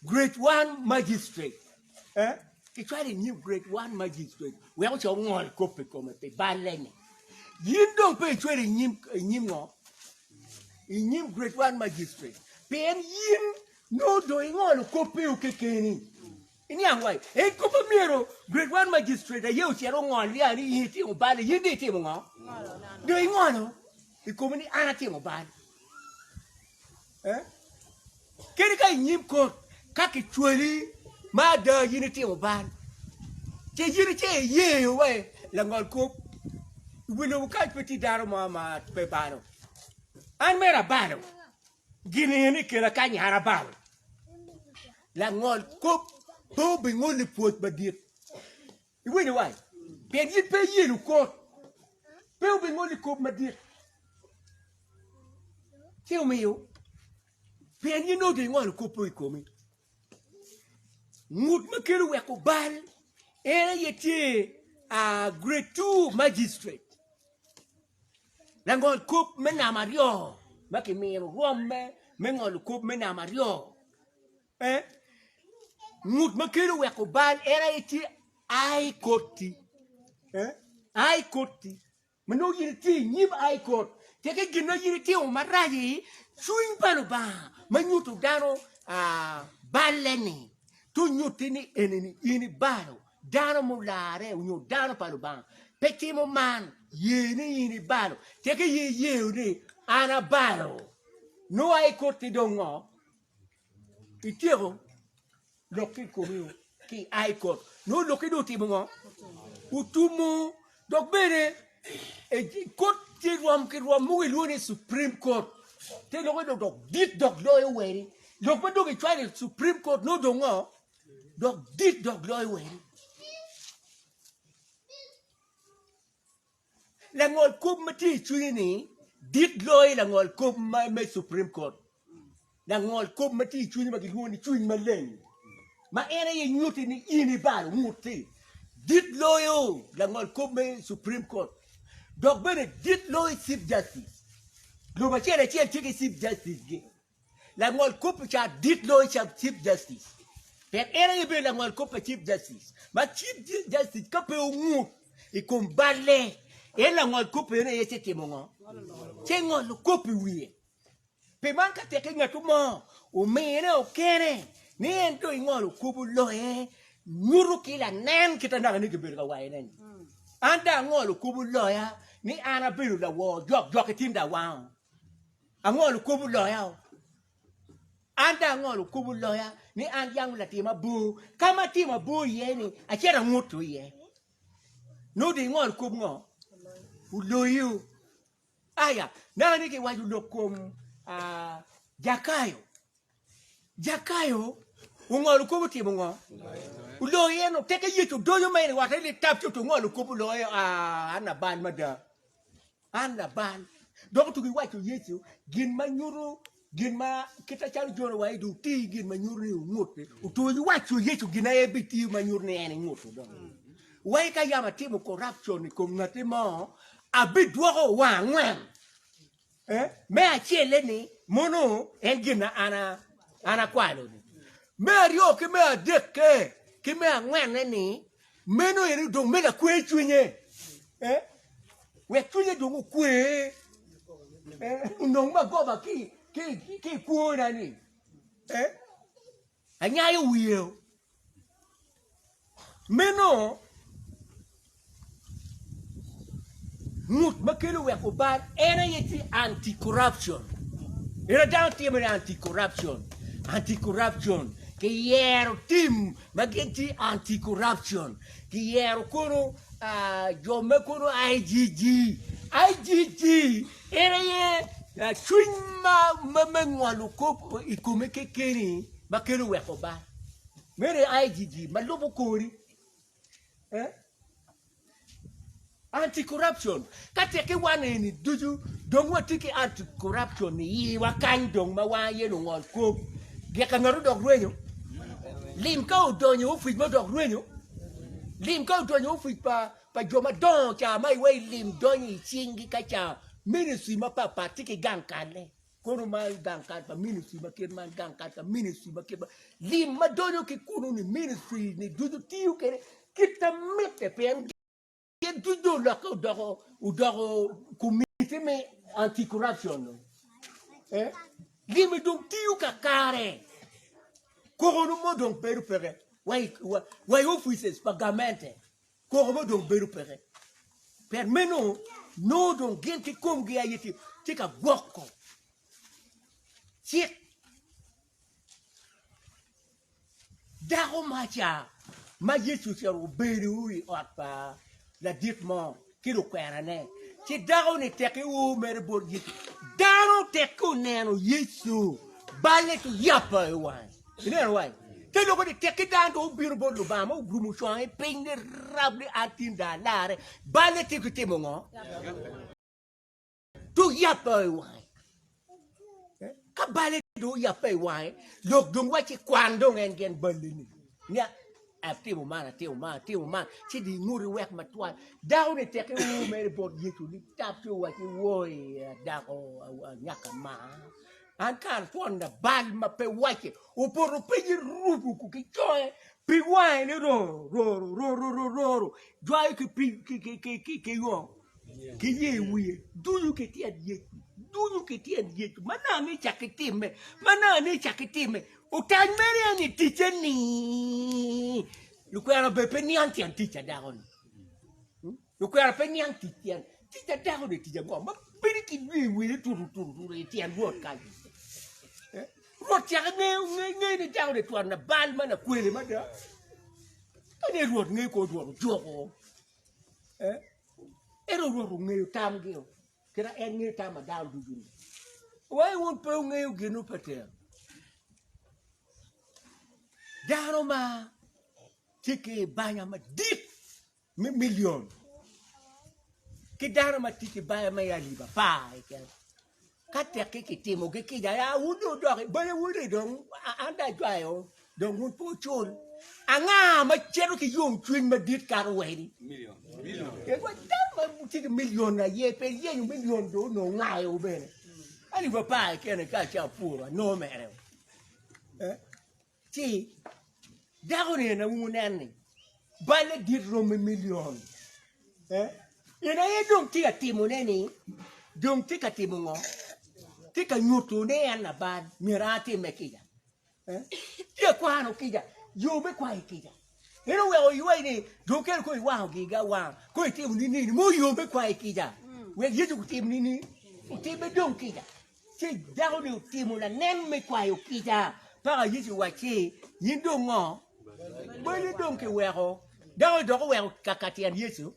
Grade one magistrate kicwalo i nyim grade one magistrate wek oco ongol kop i kome pi balle-ni. In dong pe icwalo i nyim ngo? I nyim grade one magistrate pien in nongo dong ingolo koppeo kekeni. Iniang wai? En kop ma myero grade one magistrate aye ocit ongol ya ni in itimo bal, in dong itimo ngo? Dong ingolo i komi ni an atimo bal. Kadi ka i nyim kot ka kicwali ma ada in itimo bal, ce in ice iyeyo wa langol kop i wi lobo kany pe tye dano mo ma pe balo. An mere abalo, gin eni ikela kany an abalo. Langol kop pe obingoli pwoc madit. Iwinyo wai? Pien in pe iyelo kot, pe obingoli kop madit. Ci omiyo, pien in nongo dong ingolo kop i komi. Ngut ma kelo weko bal en aye tye a grade 2 magistrate. Langol kop me namba aryo ma kimino rwomme me ngolo kop me namba aryo. Eh, ngut ma kelo weko bal en aye tye ai koti. Eh, ai koti. Ma nongo in itye i nyim ai kot. Teke gin ma in itimo marac-ci, cwiny pa Lubanga ma nyuto dano ah, balle-ni, to nyutti ni eni-ni in ibalo. Dano mularre onyo dano pa Lubanga pe timo man, ye ni in ibalo. Teke ye iyeyo ni an abalo, nongo ai koti dong ngo? Ityeko lok ki i komi ki i ai kot. Nongo lokki dong otimo ngo? Otumo. Dok bene kot tye rwom ki rwom mogo ilwongo ni Supreme Court. Te lokke dong dok dit dok loyo weri. Lok ma dong icwalo i Supreme Court nongo dong ngo? Dok dit dok loyo weri. Langol kop ma tye i cwinyi ni dit loyo langol kop me Supreme Court. Langol kop ma tye i cwinyi ma gilwongo ni cwiny maleng ma en aye nyutti ni in ibalo ngut-ti dit loyo langol kop me Supreme Court dok bene dit loyo Chief Justice. Lobo acel acel tye ki Chief Justice gi. Langol kop ca dit loyo ca Chief Justice. Pien en aye bedo langol kop pa Chief Justice. Ma Chief Justice ka pe ongut i kom balle, en langol kop eno aye ce timo ngo? Ce ngolo kop i wiye. Pi man ka teke ngat mo omine okene ni en dong ingolo kop oloye, nyuto ki lanen kit anaka ni kibedo ka wayone ni, An dong angolo kop oloya ni an abedo lawor jok jok i tin dong awango. Angolo kop oloya-o. An dong angolo kop oloya ni an yam latim abor, ka ma atimo abor iye-ni acito anguto iye. Nongo dong ingolo kop ngo? Oloyi-o. Aya, naka ni kiwaco lok kom Jakayo. Jakayo ongolo kop otimo ngo? Oloyo en teke Yecu odonyo ma en i otte litap ci ongolo kop oloyo aa an labal mada. An labal. Dok otugi waco Yecu gin ma nyuto gin ma kita calo Jon owaco ni wuti gin ma nyuto ni wungut-ti, otugi waco Yecu gin aye bitiyo ma nyuto ni en enguto dong. Wai ka yam atimo corruption i kom ngatti mo, abidwoko wang angwen. Eh, me acelle ni mono en gin ma an an akwalo-ni. Me aryo ki me adekke ki me angwenne ni Meno eni dong me lakwe cwinye, eh, wek cwinye dong okwe, eh, onong magoba ki, ki, ki i kwona ni, eh, anyayo wiye. Meno ngut ma kelo weko bal en aye tye anti corruption. Ento dano timo ni anti corruption, anti corruption kiyero tim ma gin tye anti corruption kiyero kono jo ma kono IGG, IGG en aye cwiny ma me ngolo kop i kome kekeni ma kelo weko bal meno aye IGG ma lubo kori. Anti corruption ka teki wan eni ducu dong watye ki anti corruption i iwa kany dong ma wan aye lungol kop gik ka ngat odok rwenyo lim ka odonyo i opic ma odok rwenyo lim ka odonyo i opic pa pa jo madongo ca ma iwei lim donyo i cinggi ka ca ministry mapatpat tye ki gang kalle. Kono ma gang kal pa ministry ma kit man, gang kal pa ministry ma kit man, lim ma donyo ki kunu ni ministry ni ducu tiyo kede kit ma mitte pien gin ducu dong olokke odoko odoko komiti me anti corruption eh limi dong tiyo kakare koko mo dong bedo peke wa wa i offices pa gamente. Koko mo dong bedo peke. Pien meno nongo dong gin kikomgi aye tye ka gwoko cik. Dako maca ma Yecu ocito obedo i ot pa ladit mo ki lukwenane, ci dako-ni tekki o mere bot Yecu. Dano tekki oneno Yecu, balle to yabbe i wange. Ineno wai? Te loko ni tek ki dano dong obino bot Lubanga ma ogumo conge piny ni rab ni an tin dong alare. Balle tye ki timo ngo? To yabbe i wange. Ka balle dong oyabbe i wange, lok dong wacci kwan dong en gin balli ni. Ni atimo man, atimo man, atimo man, ci dong inguti wek matwal. Dako-ni tekki o mere bot Yecu ni tap ci owacci woi dako anyaka maa. An kara twon labal ma pe wacce opoto piny irubo ki conge pig wange ni roro roro roro roro roro jwayo ki pig ki ki ki ki ki ngo ki yer wiye ducu ki tyen Yecu ducu ki tyen Yecu ma naka ni cak ki timme ma naka ni cak ki timme otany mere en i ticce ni lukwena bene pe niang tyen tic a dako-ni. Lukwena pe niang tic tyen tic a dako-ni tic ango ma bedo ki dwe wele tutu tutu tutu i tyen Rwot kany. Eh? Rwot caka ngeyo ngeyo ni dako-ni twon labal ma lakwele mada. Ka ni Rwot ngeyo ko Rwot ojuko. Eh? Ento Rwot ongeyo tamgi o. Kit ma en ngeyo tam a dano ducu-ni. Wai wun pe wungeyo gin Petero. Dano ma tye ki banya madit me milion ki dano ma tye ki banya me alip apar keken ka tekki kitimogi kica ya wun dong wudok i banya wun-ni dong an dong ajwayo dong wun pe wucul anga ma cito ki yomcwiny madit kato weni dano ma tye ki milion aye pe yenyo milion dong onongo ngayo bene. Alip apar keken ka acako puro anongo mere. Eh? Ci dako-ni en aye wunen-ni balle dit romi milion. Eh? En aye dong tye ka timone-ni, dong tye ka timo ngo? Tye ka nyuto ni en labal, myero atimme kica. Eh? Tye ka kwano kica, yo me kwayo kica. En oweko iwaci ni dong kelo kong iwango gigi awanga, kong itimo nini, mo yo me kwayo kica. Wek Yecu otim nini? Otimme dong kica. Ci dako-ni otimo lanen me kwayo kica paka Yecu owacci, In dong ngo? Balli dong kiweko. Dako-ni dok oweko ka tyen Yecu,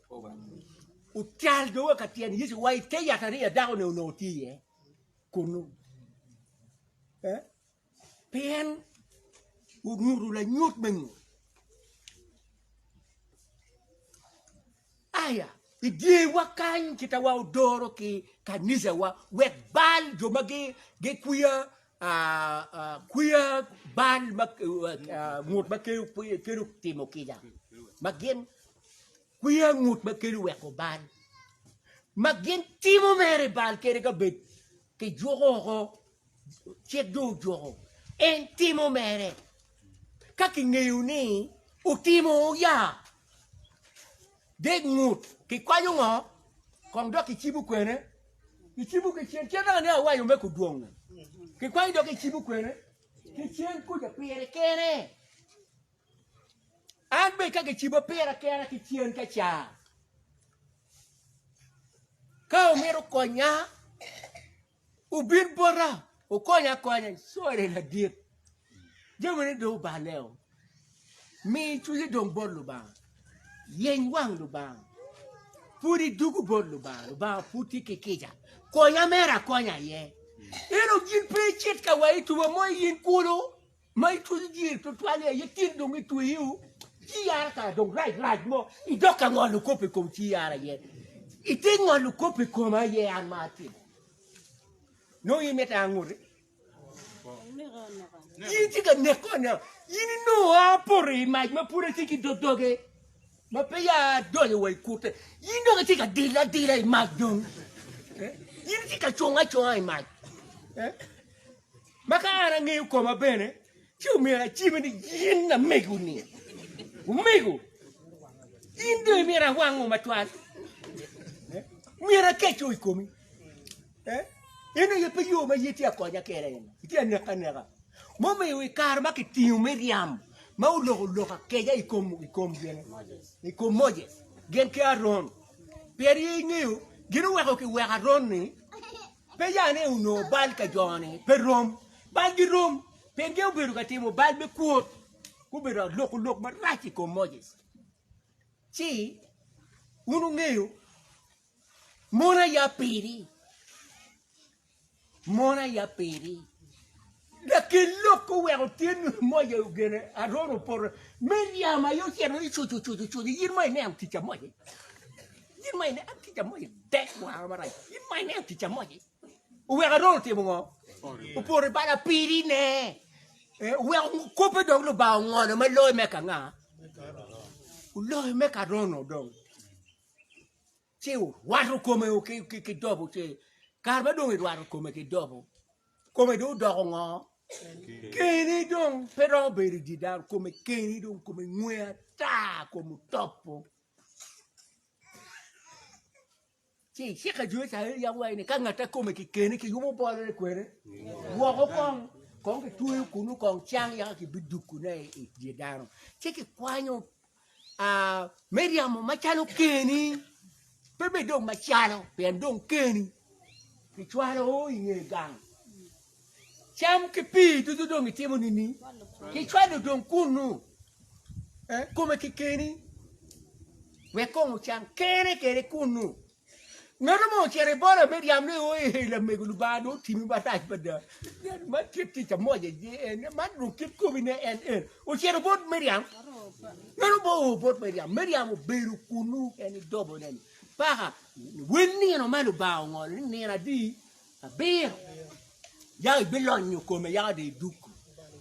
ocal dong wa ka tyen Yecu wa i te yatariya dako-ni onongo tye iye kunnu. Pien onyuto lanyut me ngut. Aya, i dyewa kany kita wa odoro ki kanicawa wek bal jo ma gikwiya kwiya bal ma ngut ma kelo timo kica ma gin kwiya ngut ma kelo weko bal ma gin timo mere bal kede ka bed kijuko oko Cik dong ojuko en timo mere ka kingeyo ni otimo ya dek ngut kikwanyo ngo kong dok kicibo kwene kicibo ki cen kit ma awaco me kudwong kikwanyo dok kicibo kwene ki cen kuca pire kene an bene ka kiciba pira kena ki cen ka ca ka wumito konya Wubin bota, wukonya akonya. Sorry ladit, jamine dong oballe-o. Mi cwinyi dong bot Lubanga, yeny wang Lubanga, pud idwogo bot Lubanga, Lubanga pud tye ki kica. Konya mere akonya aye. Ento gin pe icit ka wa i tuba mo i in kulu ma itweyo jiri tutwal-li aye tin dong itweyo ci yara kara dong rac rac mo idok ka ngolo kop i kom ci yara aye. Ite ngolo kop i koma aye an ma atimo. Nongo in imito anguti? In itye ka neko aneka. In inongo a apoto i mac ma pud atye ki dog doge ma peya adonyo wa i kute. In dong itye ka dille adila i mac dong. In itye ka cunge acunga i mac. Ma ka an angeyo koma bene, ci omyero acime ni in lamego-ni, omego, in dong imito awango matwal, myero akeco i komi. En aye pe yo ma in itye ka konya kwede eni, itye ka neka aneka. Mumiyo i kare ma kitingo Miriam ma oloko lok akeca i kom i kom gin i kom Moses gin ki Aron, pien in ingeyo gin oweko kiweko Aron-ni Pe ya ni onongo bal ka jo-ni pe rom. Balgi rom pien gin obedo ka timo bal me kwot, gubedo ka loko lok marac i kom Moses. Ci wun wungeyo mon aye apiri, mon aye apiri. Lakel lok oweko tyen Moses ogene Aron opoto, Miriam aye ocito ni cucu cucu cucu in ma ineno tic a Moses, in ma ineno tic a Moses dek wanga marac, in ma ineno tic a Moses. Oweko Aron otimo ngo? Opoto i bal apirine. Oweko koppe dong Lubanga ongolo ma loyo me ka nga? Oloyo me ka Aron-nu dong. Ci orwato kome ki dobo, ci kare ma dong erwato kome ki dobo, kome dong odoko ngo? Keni dong pe romo bedo i dye dano, kome keni dong kome ngwe ata, kome otopo. Ci cik jo Icrael yam waco ni ka ngat a kome ki keni kiyubo bolone kwede woko kong kong kitweyo kunu kong cang yaka kibidukune i dye dano. Ci kikwanyo Miriam macalo keni, pe bed dong macalo, pien dong keni kicwalo i nge gang. Cam ki pii ducu dong itimo nini? Kicwalo dong kunnu, kome ki keni, wek kong ocang kene kede kunnu. Ngat mo ocito i bota Miriam ni, Oi, lamego, Lubanga dong otimi marac mada. Man kit tic a Moses en, man dong kit kobine en en. Ocito bot Miriam, ngat mo oo bot Miriam, Miriam obedo kunnu en i dobone-ni paka wel nino ma Lubanga ongolo ni nino adi? Abiro. Yaka ibilonyo kome yaka dong idukko.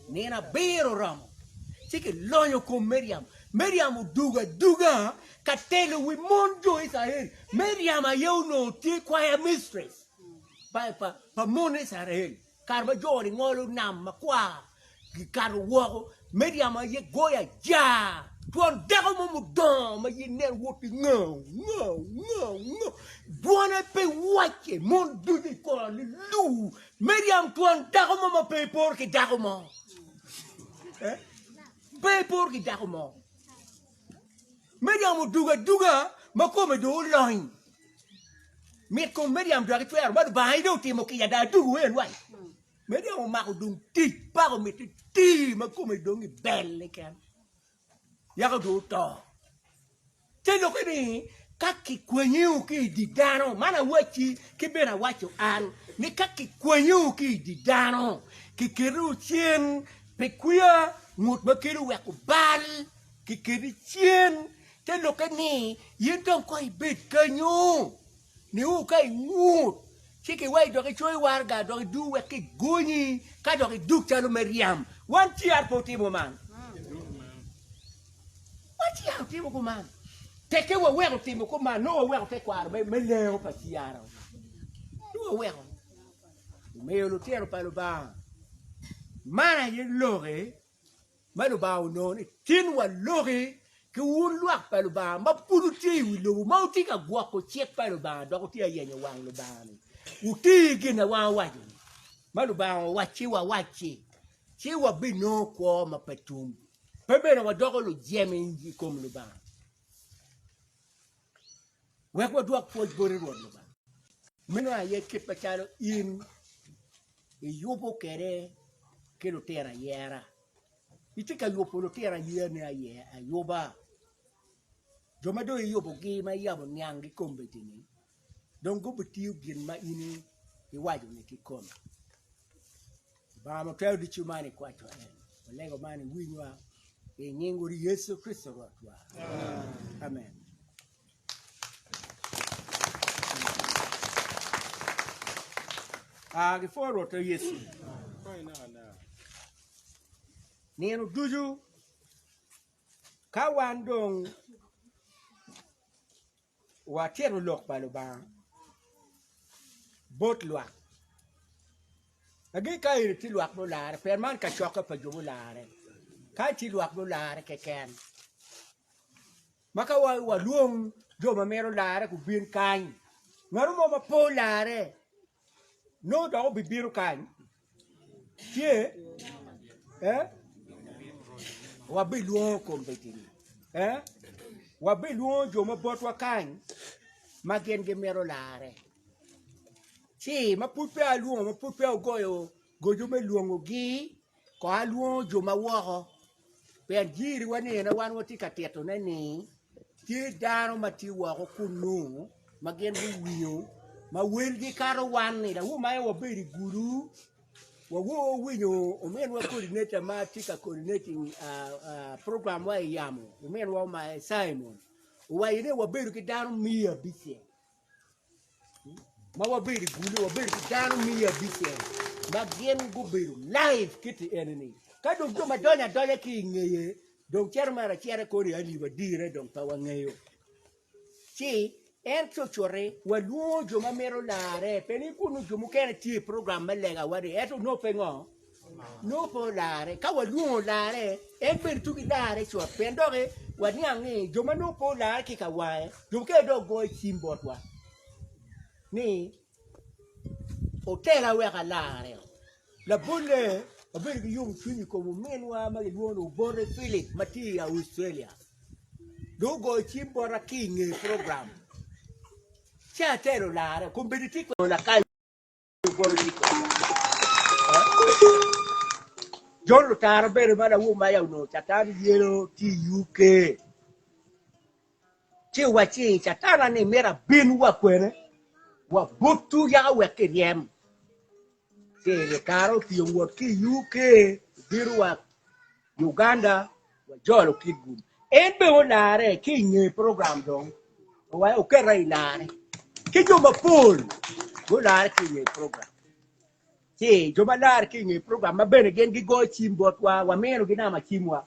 Nino abiro oromo, ci gilonyo kom Miriam. Miriam odugo aduga ka telo wi mon jo Icrael. Miriam aye onongo tye choir mistress. pa mon Icrael, kare ma jo-ni ngolo nam makwar gikato woko, Miriam aye goyo ajar, twon dako mo mudongo ma in inen wot ki ngao, ngao, ngao, ngao, dwone pe wacce, mon ducu i kore lilu. Miriam twon dako mo ma pe eporo ki dako mo, eh? Pe eporo ki dako mo. Miriam odugo aduga ma kome dong olony. Mit kom Miriam dok itwero ma Lubanga aye dong otimo kica dong adugo en wai. Miriam omako dong tic pako miti ti ma kome dong i bel keken. Yako dong oto. Te lokke ni ka kikwanyiwu ki i di dano, man awacci ki bene awaco an ni ka kikwanyiwu ki i di dano, kiketowu cen pi kwiya ngut ma kelo weko bal, kiketi cen Te lokke ni, in dong kong ibed kenyo nio ka ingut, ci kiwaci dok icoyo waraga dok idur wek kigonyi ka dok idug calo me ryam. Wan CR pe otimo man. Wan CR otimo kuman. Tekke waweko timo kuman, nongo waweko tekwaro me lengo pa CR. Nongo waweko. Omiyo lutino pa Lubanga, man aye loki ma Lubanga onongo ni, Tin waloki ki wun lwak pa Lubanga ma pud wutye i wi lobo, ma wutye ka gwoko cik pa Lubanga dok wutye ka yenyo wang Lubanga-ni, wuti gin ma wan wawaco-ni, ma Lubanga owacci wawacci, ci wabinongo kwo ma pe tum, pe bene wadoko lujem i kom Lubanga. Wek wadwok pwoc boti Rwot Lubanga. Meno aye kit macalo in iyubo kwede ki lutino ayera. Itye ka yubo lutino ayerani aye ayuba. Jo ma dong iyubogi ma iyabo nianggi kombeddi-ni dong gubitiyo gin ma in iwaco-ni kikome. Lubanga ma twero ducu man ikwaco en. Walego man iwinywa i nying Wodi Yecu Kricito Rwotwa. Amen. Ah, gipwo Rwotwa Yecu. Nino ducu ka wan dong watito lok pa Lubanga bot lwak. Agi ka eni tye lwak mularre pien man kacokke pa jo mularre. Ka tye lwak mularre keken ma ka walwong jo ma mito larre gubin kany, ngat mo ma pe olarre nongo dok obibino kany tye eh wabilwongo kombeddi-ni eh wabilwongo jo ma botwa kany ma gin gimito larre ci ma pud peya alwongo ma pud peya ogoyo goco me lwongogi kong alwongo jo ma woko Pien jiriwa ni ene wan watye ka titone ni tye dano ma tye woko kunnu ma gin guwinyo ma welgi kato wan-ni. Lawu ma aye wabedo i gudu wawor winyo ominwa coordinator ma tye ka coordinating program wa i yamo ominwa ma Simon owaco ni wabedo ki dano miya abicel. ma wabedo i gulu wabedo ki dano miya abicel ma gin gubedo live kiti eni-ni. Ka dong jo ma donyo adonya ki i ngeye dong cito mere acita koni alip adire dong pe wangeyo. Ci en cucuti walwongo jo ma mito larre pe ni kunu jo mukene tye i program me legawa ni ento nongo pe ngo Nongo pe olarre. Ka walwongo olarre, en bene tugi larre cut pien doki waniang ni jo ma nongo pe olarre ki ka wange, jo mukene dong goyo cim botwa ni otela wek alarre. Labolle, wabedo ki yomcwiny i kom ominwa ma kilwongo ni Obote Philip ma tye i Australia. Dong ogoyo cim bota ki i nge program ci atelo olarre. Kombeddi tye kwede. John Lutara obedo ma lawu maca onongo catan yelo tye i UK ci owacci catana ni mito abin wa kwene wa botwu yaka wek kiryem ci Lutara otiyo wot ki i UK obino wa Uganda wajolo kit gum. En bene olare ki i nge program dong owaco oketa i lare ki jo mapol gulare ki i nge program. Ci jo ma lare ki i nge program ma bene gin gigoyo cim botwa waminogi nama cimwa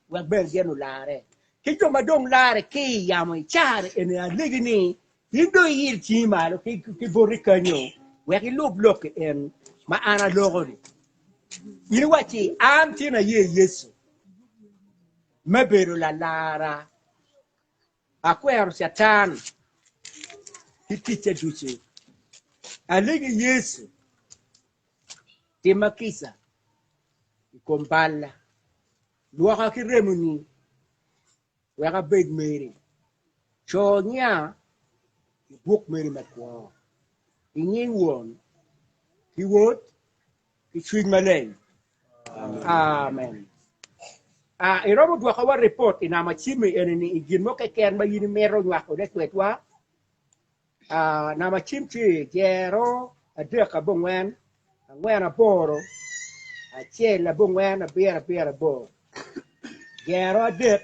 wek bene gin olare. Ki jo ma dong lare ki i yamo i caro eni alegi ni in dong iil cingi malo ki boti kanyo. Wek ilub lok en ma an aloko-ni. In iwacci, 'An tin aye Yecu me bedo lalarra. Akwero Catan ki ticce ducu. Alegi Yecu, timma kica i kom balla. Lwoka ki remoni wek abed meri. Co nya i buk meri me kwo. I nying Won, ki Wod, ki Cwiny Maleng. Amen. Ah, iromo dwokowa ripot i namba cimmi eni-ni i gin mo keken ma in imito nywakone kwedwa. Ah, namba cim tye jero adek abongwen angwen aboro acel abongwen abiro abiro aboro. Jero adek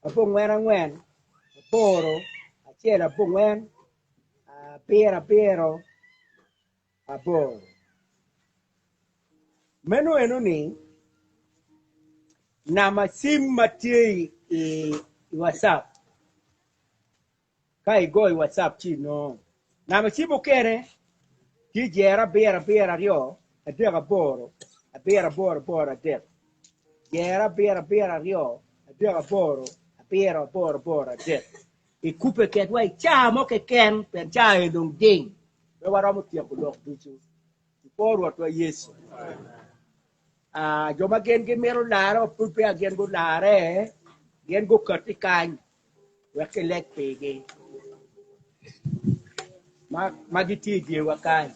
abongwen angwen aboro acel abongwen abiro abiro aboro. Meno eno ni namba cim ma tye i WhatsApp. Ka igo i WhatsApp ci inongo. Namba cim mukene tye jero abiro abiro aryo adek aboro abiro aboro aboro adek. Jero abiro abiro aryo adek aboro abiro aboro aboro adek. Ikubbe kedwa i caa mo keken pien caa eni dong ding pe waromo tyeko lok ducu. I kor Rwotwa Yecu. Ah, jo ma gin gimito larre ma pud peya gin gularre, gin gukatti kany wek kileg pigi ma, ma gitye i dyewa kany.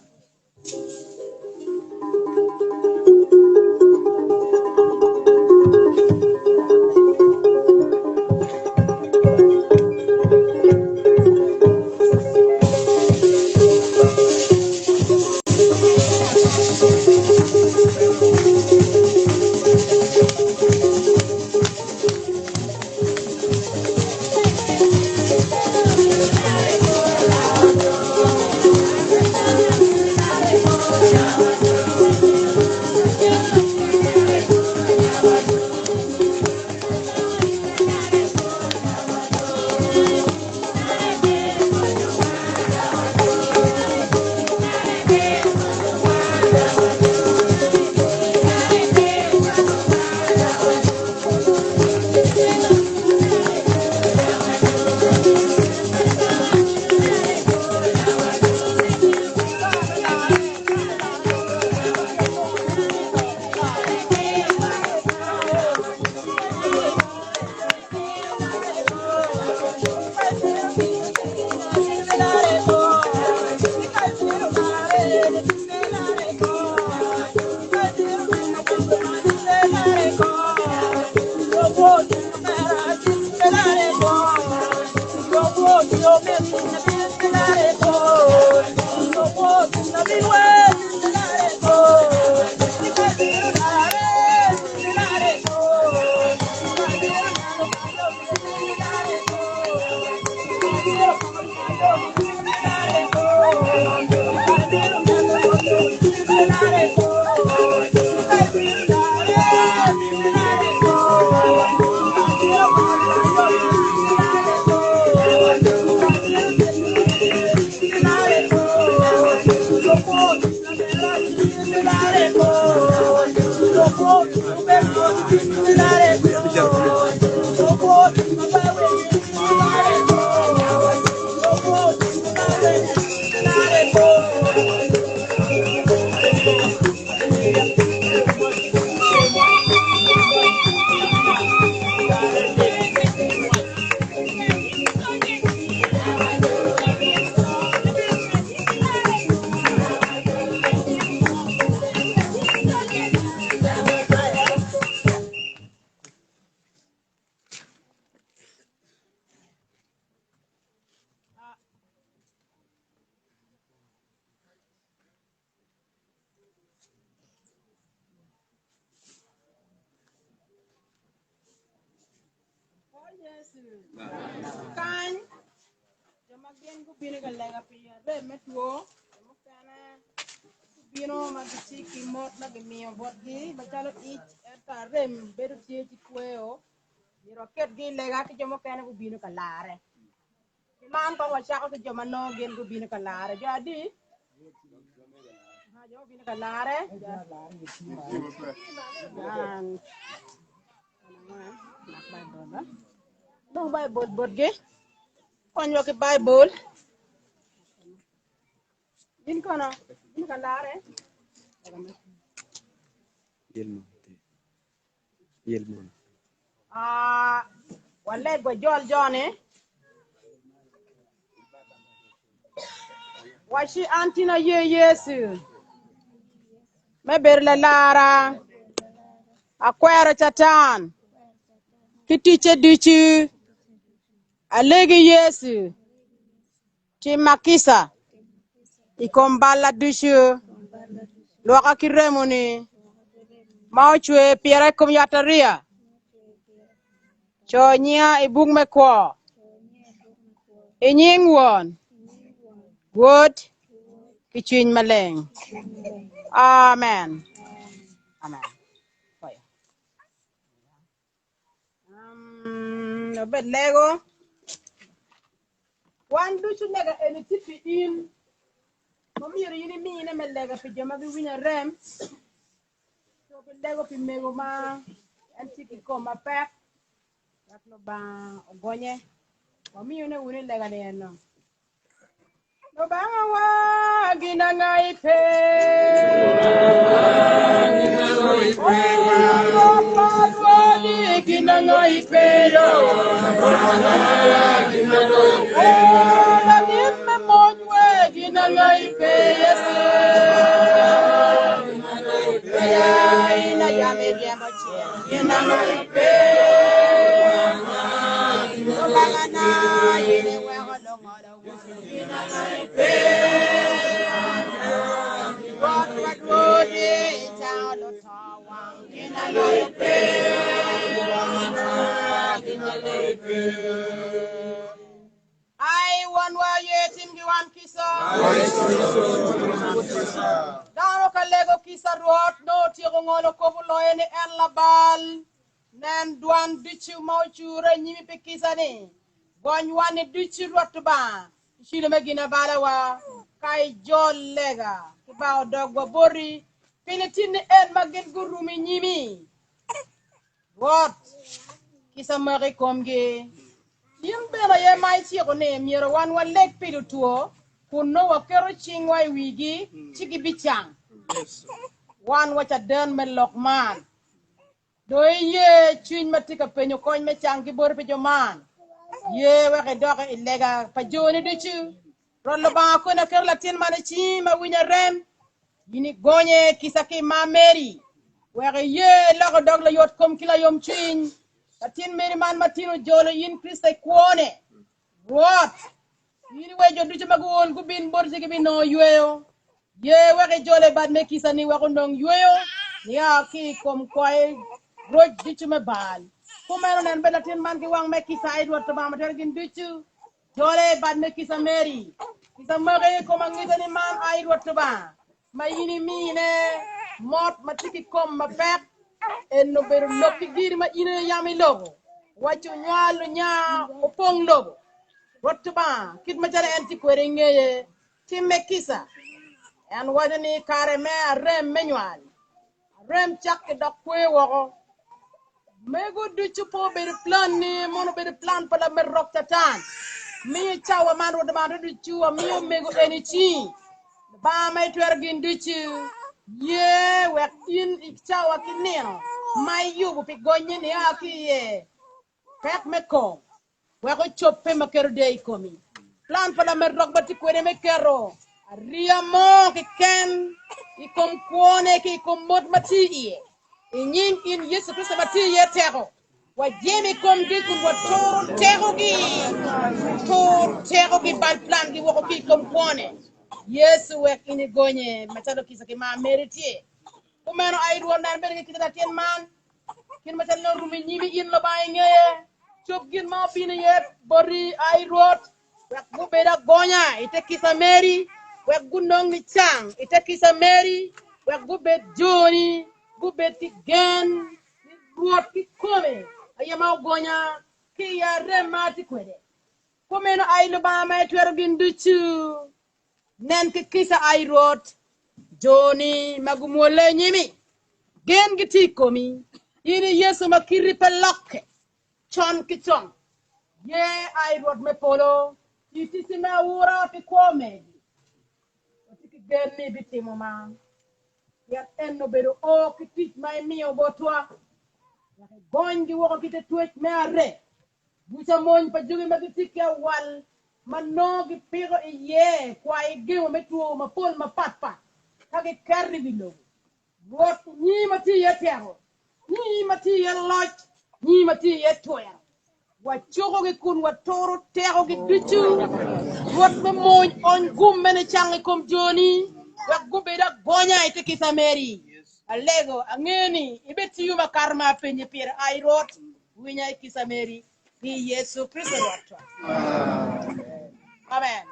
Kany, jo ma gin gubino ka lega pi arem me two, jo mukene gubino ma gitye ki mot ma gimiyo botgi macalo ic, ento arem bedo tye ci kweyo, myero waketgi i lega ki jo mukene gubino ka larre. Pi man kong wacako ki jo ma nongo gin gubino ka larre. Jo adi? Jo obino ka lare. Dong Baibul botgi. Konywa ki Baibul. In kono, in ka lare. Ah, waleg wajol joni. Waci an tin aye Yecu me bedo lalara. Akwero Catan ki ticce ducu. Alegi Yecu Timma kica i kom balla ducu, lwoka ki remoni ma ocwer pira i kom yatariya. Co nyinga i buk me kwo, i nying Won, Wod, ki Cwiny Maleng. Amen. Amen. Obed lego. Wan ducu lega eni tye pi in. Ma myero in imine me lega pi jo ma giwinyo arem. Co bilego pi mego ma en tye ki kom mapek wek Lubanga ogonye. Wamiyone wunu i lega ni eno. Lubanga wa gin anga i pe. Gin anga i pe yo. Ladit me mony we gin anga i pe Yesu. Ya ina yam iryemo cen gin anga i pe. Lubanga na in iweko lungolo Ai wonwa ye timgi wan kica. Dano ka lego kica Rwot nongo otyeko ngolo kop oloye ni en labal. Nen dwan ducu ma ocure i nyimi pi kica-ni. Gony wanni ducu, Rwot Lubanga, i cilo me ginabalawa, ka ijol lega ki bao dogwa boti pi litinni en ma gin gurumo i nyimi. Rwot, kica maki i komgi. In bene aye ma iciko ni myero wan waleg pi lutwo kun nongo waketo cingwa i wigi ci gibicang. Wan wa caden me lok man. Dong iye cwiny ma tye ka penyo kony me cang ki boti pi jo man. Ye wek idok i lega pa joni ducu. Rwot Lubanga koni aketo latin man i cingi ma winyo arem. In igonye kica ki i mar meri. Wek iye iloko dog layot kom ki layomcwiny. Latin meri man ma tin ojolo in Kricito i kwone. Rwot, in iwe jo ducu ma guol gubin boti ci gibinongo yweyo. Ye wek ijole i bad me kicani wek onong yweyo nia ki i kom kwayi roc ducu me bal. Kumeno nen bed latin man ki wang me kica, ai Rwot Lubanga ma twero gin ducu. Jole i bad me kica meri. Kica maki i kom angecani man, ai Rwot Lubanga, ma in imine mot ma tye ki kom mapek. En obedo lok ki giri ma in aye yam iloko, waco nywal onya opong lobo. Rwot Lubanga, kit macalo en tye kwede i ngeye, timme kica. En waco ni kare me arem me nywal, arem cakke dok kwe woko. Mego ducu pe obedo plan ni mono obedo plan pa lamerok Catan. Miyo cawa man Rwot Lubanga ducu amiyo mego eni ci. Lubanga ma itwero gin ducu, ye wek in i cawa ki nino ma iyubo pi gonye nia ki iye pek me kom wek ocobbe ma keto deyo i komi. Plan pa lamerok ma tye kwede me keto ariya mo keken i kom kwone ki i kom mot ma tye iye. I nying in Yecu Kricito ma tye iye teko, wajemo i komgi kun waturo tekogi, tur tekogi, bal plangi woko ki i kom kwone. Yecu wek in igonye macalo kica ki mar meri tye. Kumeno ai Rwot nen bene ki kica latin man, kit macalo nongo orumo i nyimi in Lubanga i ngeye. Cob gin ma obino iye boti ai Rwot, wek gubed agonya i te kica meri, wek gunong nicang i te kica meri, wek gubed joni, gubed ki gen ni Rwot kikome aye ma ogonya ki i arem ma atye kwede. Kumeno ai Lubanga ma itwero gin ducu, nen ki kica ai Rwot. Jo-ni ma gumwolle i nyimi, gen gitye i komi, in i Yecu ma kiti pe lokke con ki con. Ye, ai Rwot me polo, ti ticci me aura pi kwo megi. Watye ki gen ni ibitimo man, pien en obedo o ki tic ma imiyo botwa, wek igonygi woko ki te twec me arem. Buca mony pa jogi ma gitye ki awal ma nongo gipiko iye kwayi gemo me two mapol mapatpat ka giketo i wi lobo. Rwot, nyingi ma tye iye teko, nyingi ma tye iye loc, nyingi ma tye iye twero. Wacukogi kun waturo tekogi ducu. Rwot me mony, ony gum mene cang i kom joni, wek gubed agonya i te kica meri. Alego, angeyo ni ibitiyo makato ma apenyi pire, ai Rwot. Winya i kica meri pi Yecu Kricito Rwotwa. Amen.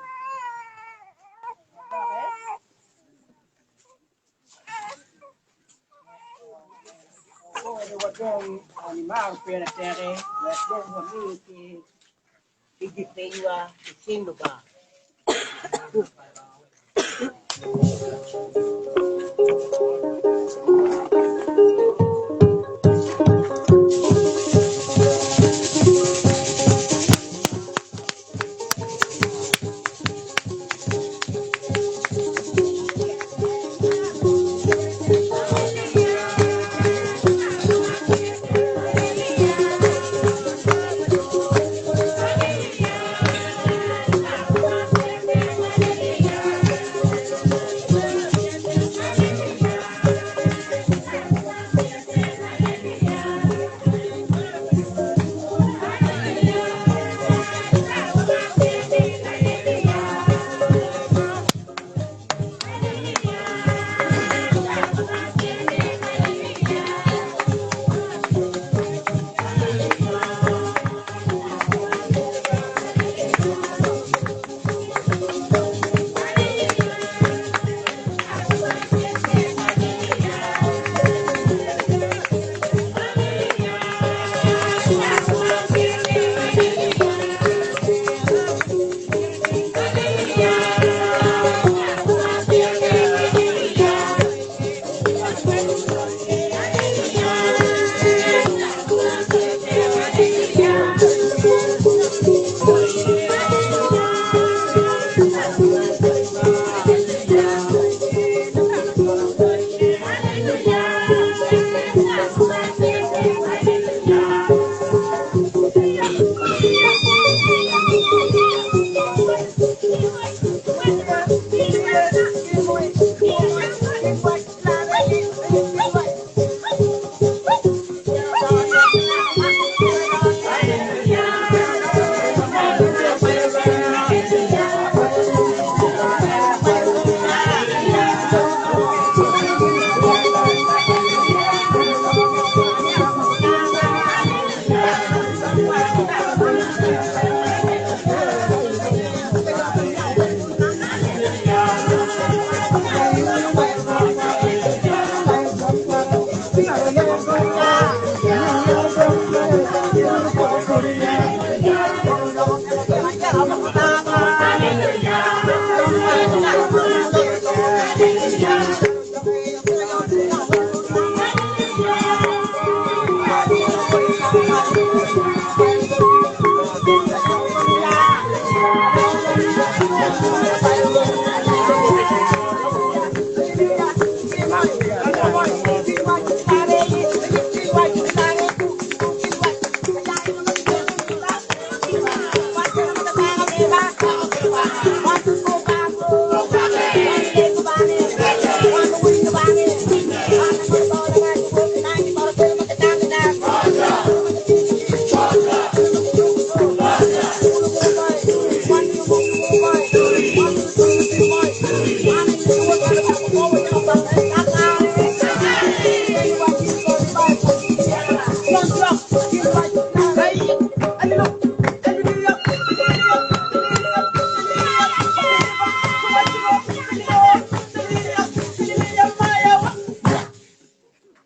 Wadong on imaro pire teke wek dong wami ki gipinywa i cing Lubanga.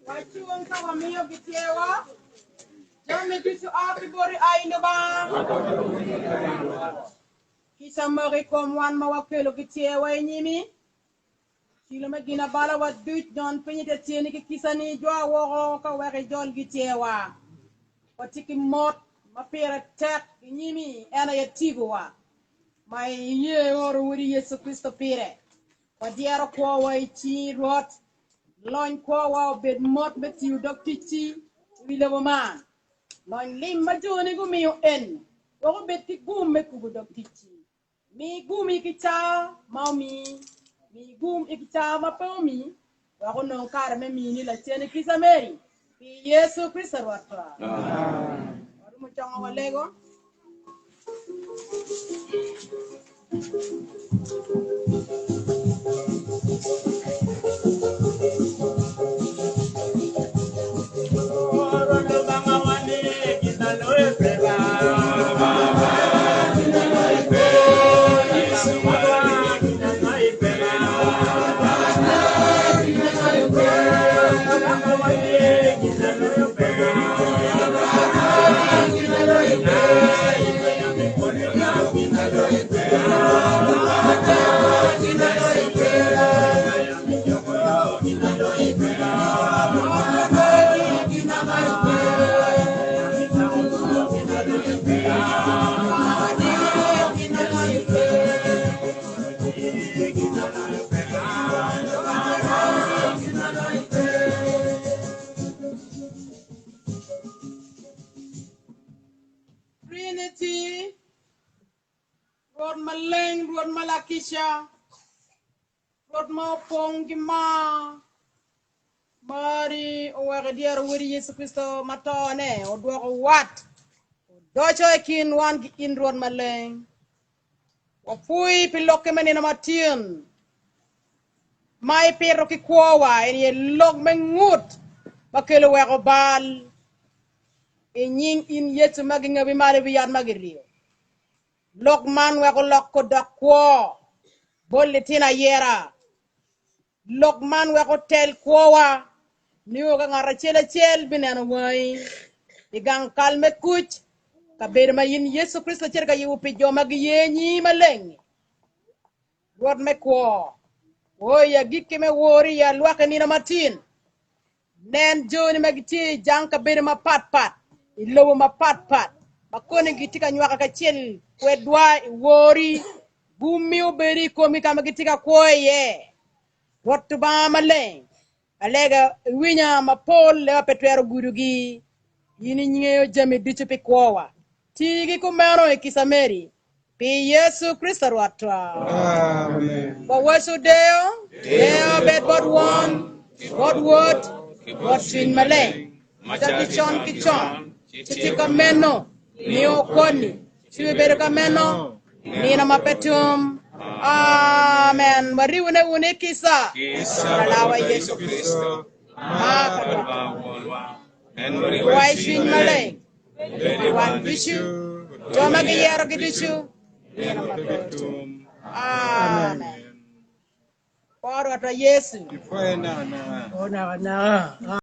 Wacung ka wamiyo gityewa. Jami ducu a ki boti, ai Lubanga. Kica moko i kom wan ma wakelo gityewa i nyimi. Cilo me ginabalawa duc don piny i te tyeni ki kicani jwa woko ka wek ijol gityewa. Watye ki mot ma pire tek i nyimi, en aye tigowa, ma iye ioro Wodi Yecu Kricito pire. Wadyero kwowa i cingi, Rwot. Lony kwowa obed mot me tiyo dog ticci i wi lobo man. Lony lim ma joni gumiyo en wek obed ki gum me kubo dog ticci. Mi gum i kicaa ma omi, mi gum i kicaa ma pe omi, wek onong kare me mini lacen i kica meri, pi Yecu Kricito Rwotwa. Warumo congo walego. Trinity, Rwot maleng, Rwot ma lakica, Rwot ma opong ki mar, Mari oweko idyero Wodi Yecu Kricito ma tone odwoko wat odoco i kin wan ki in Rwot maleng. Wapwoyi pi lokki me nino matyen ma ipito ki kwowa, en aye lok me ngut ma kelo weko bal. I nying in Yecu ma gingebi malo i wi yat ma giryeyo. Lok man weko loko dok kwo bot litino ayera. Lok man weko tel kwowa nio ka ngat acel acel bineno wangi i gang kal me kuc, kabedo ma in Yecu Kricito cito ka yubo pi jo ma giye nyingi maleng-ngi. Rwot me kwo, o i agikki me wori i alwak i nino matin, Nen joni ma gitye i jang kabedo mapatpat i lobo mapatpat ma koni gitye ka nywako kacel kwedwa i wori. Gummi obedo i komi ka ma gitye ka kwo iye. Rwot Lubanga maleng, alega iwinya mapol leba pe twero gudogi. In ingeyo jami ducu pi kwowa. Tigi kumeno i kica meri. Pi Yecu Kricito Rwotwa. Amen. Wawaco deyo, deyo obed bot Won, bot Wod, ki bot Cwiny Maleng, macalo ki con ki con, ci tye ka meno, nio koni, ci bibedo ka meno, nino ma pe tum. Amen. Waribune wunu i kica Kica pa Lawa pa Yecu Yecu Kricito, ma mar pa pa Lubanga Lubanga Wonwa, Wonwa, en wa i Cwiny Maleng. Bed wan ducu, jo ma giyerogi ducu, nino ma pe otum. Amen. Por Rwotwa Yecu. Ipwoye nakanaka. O nakanaka.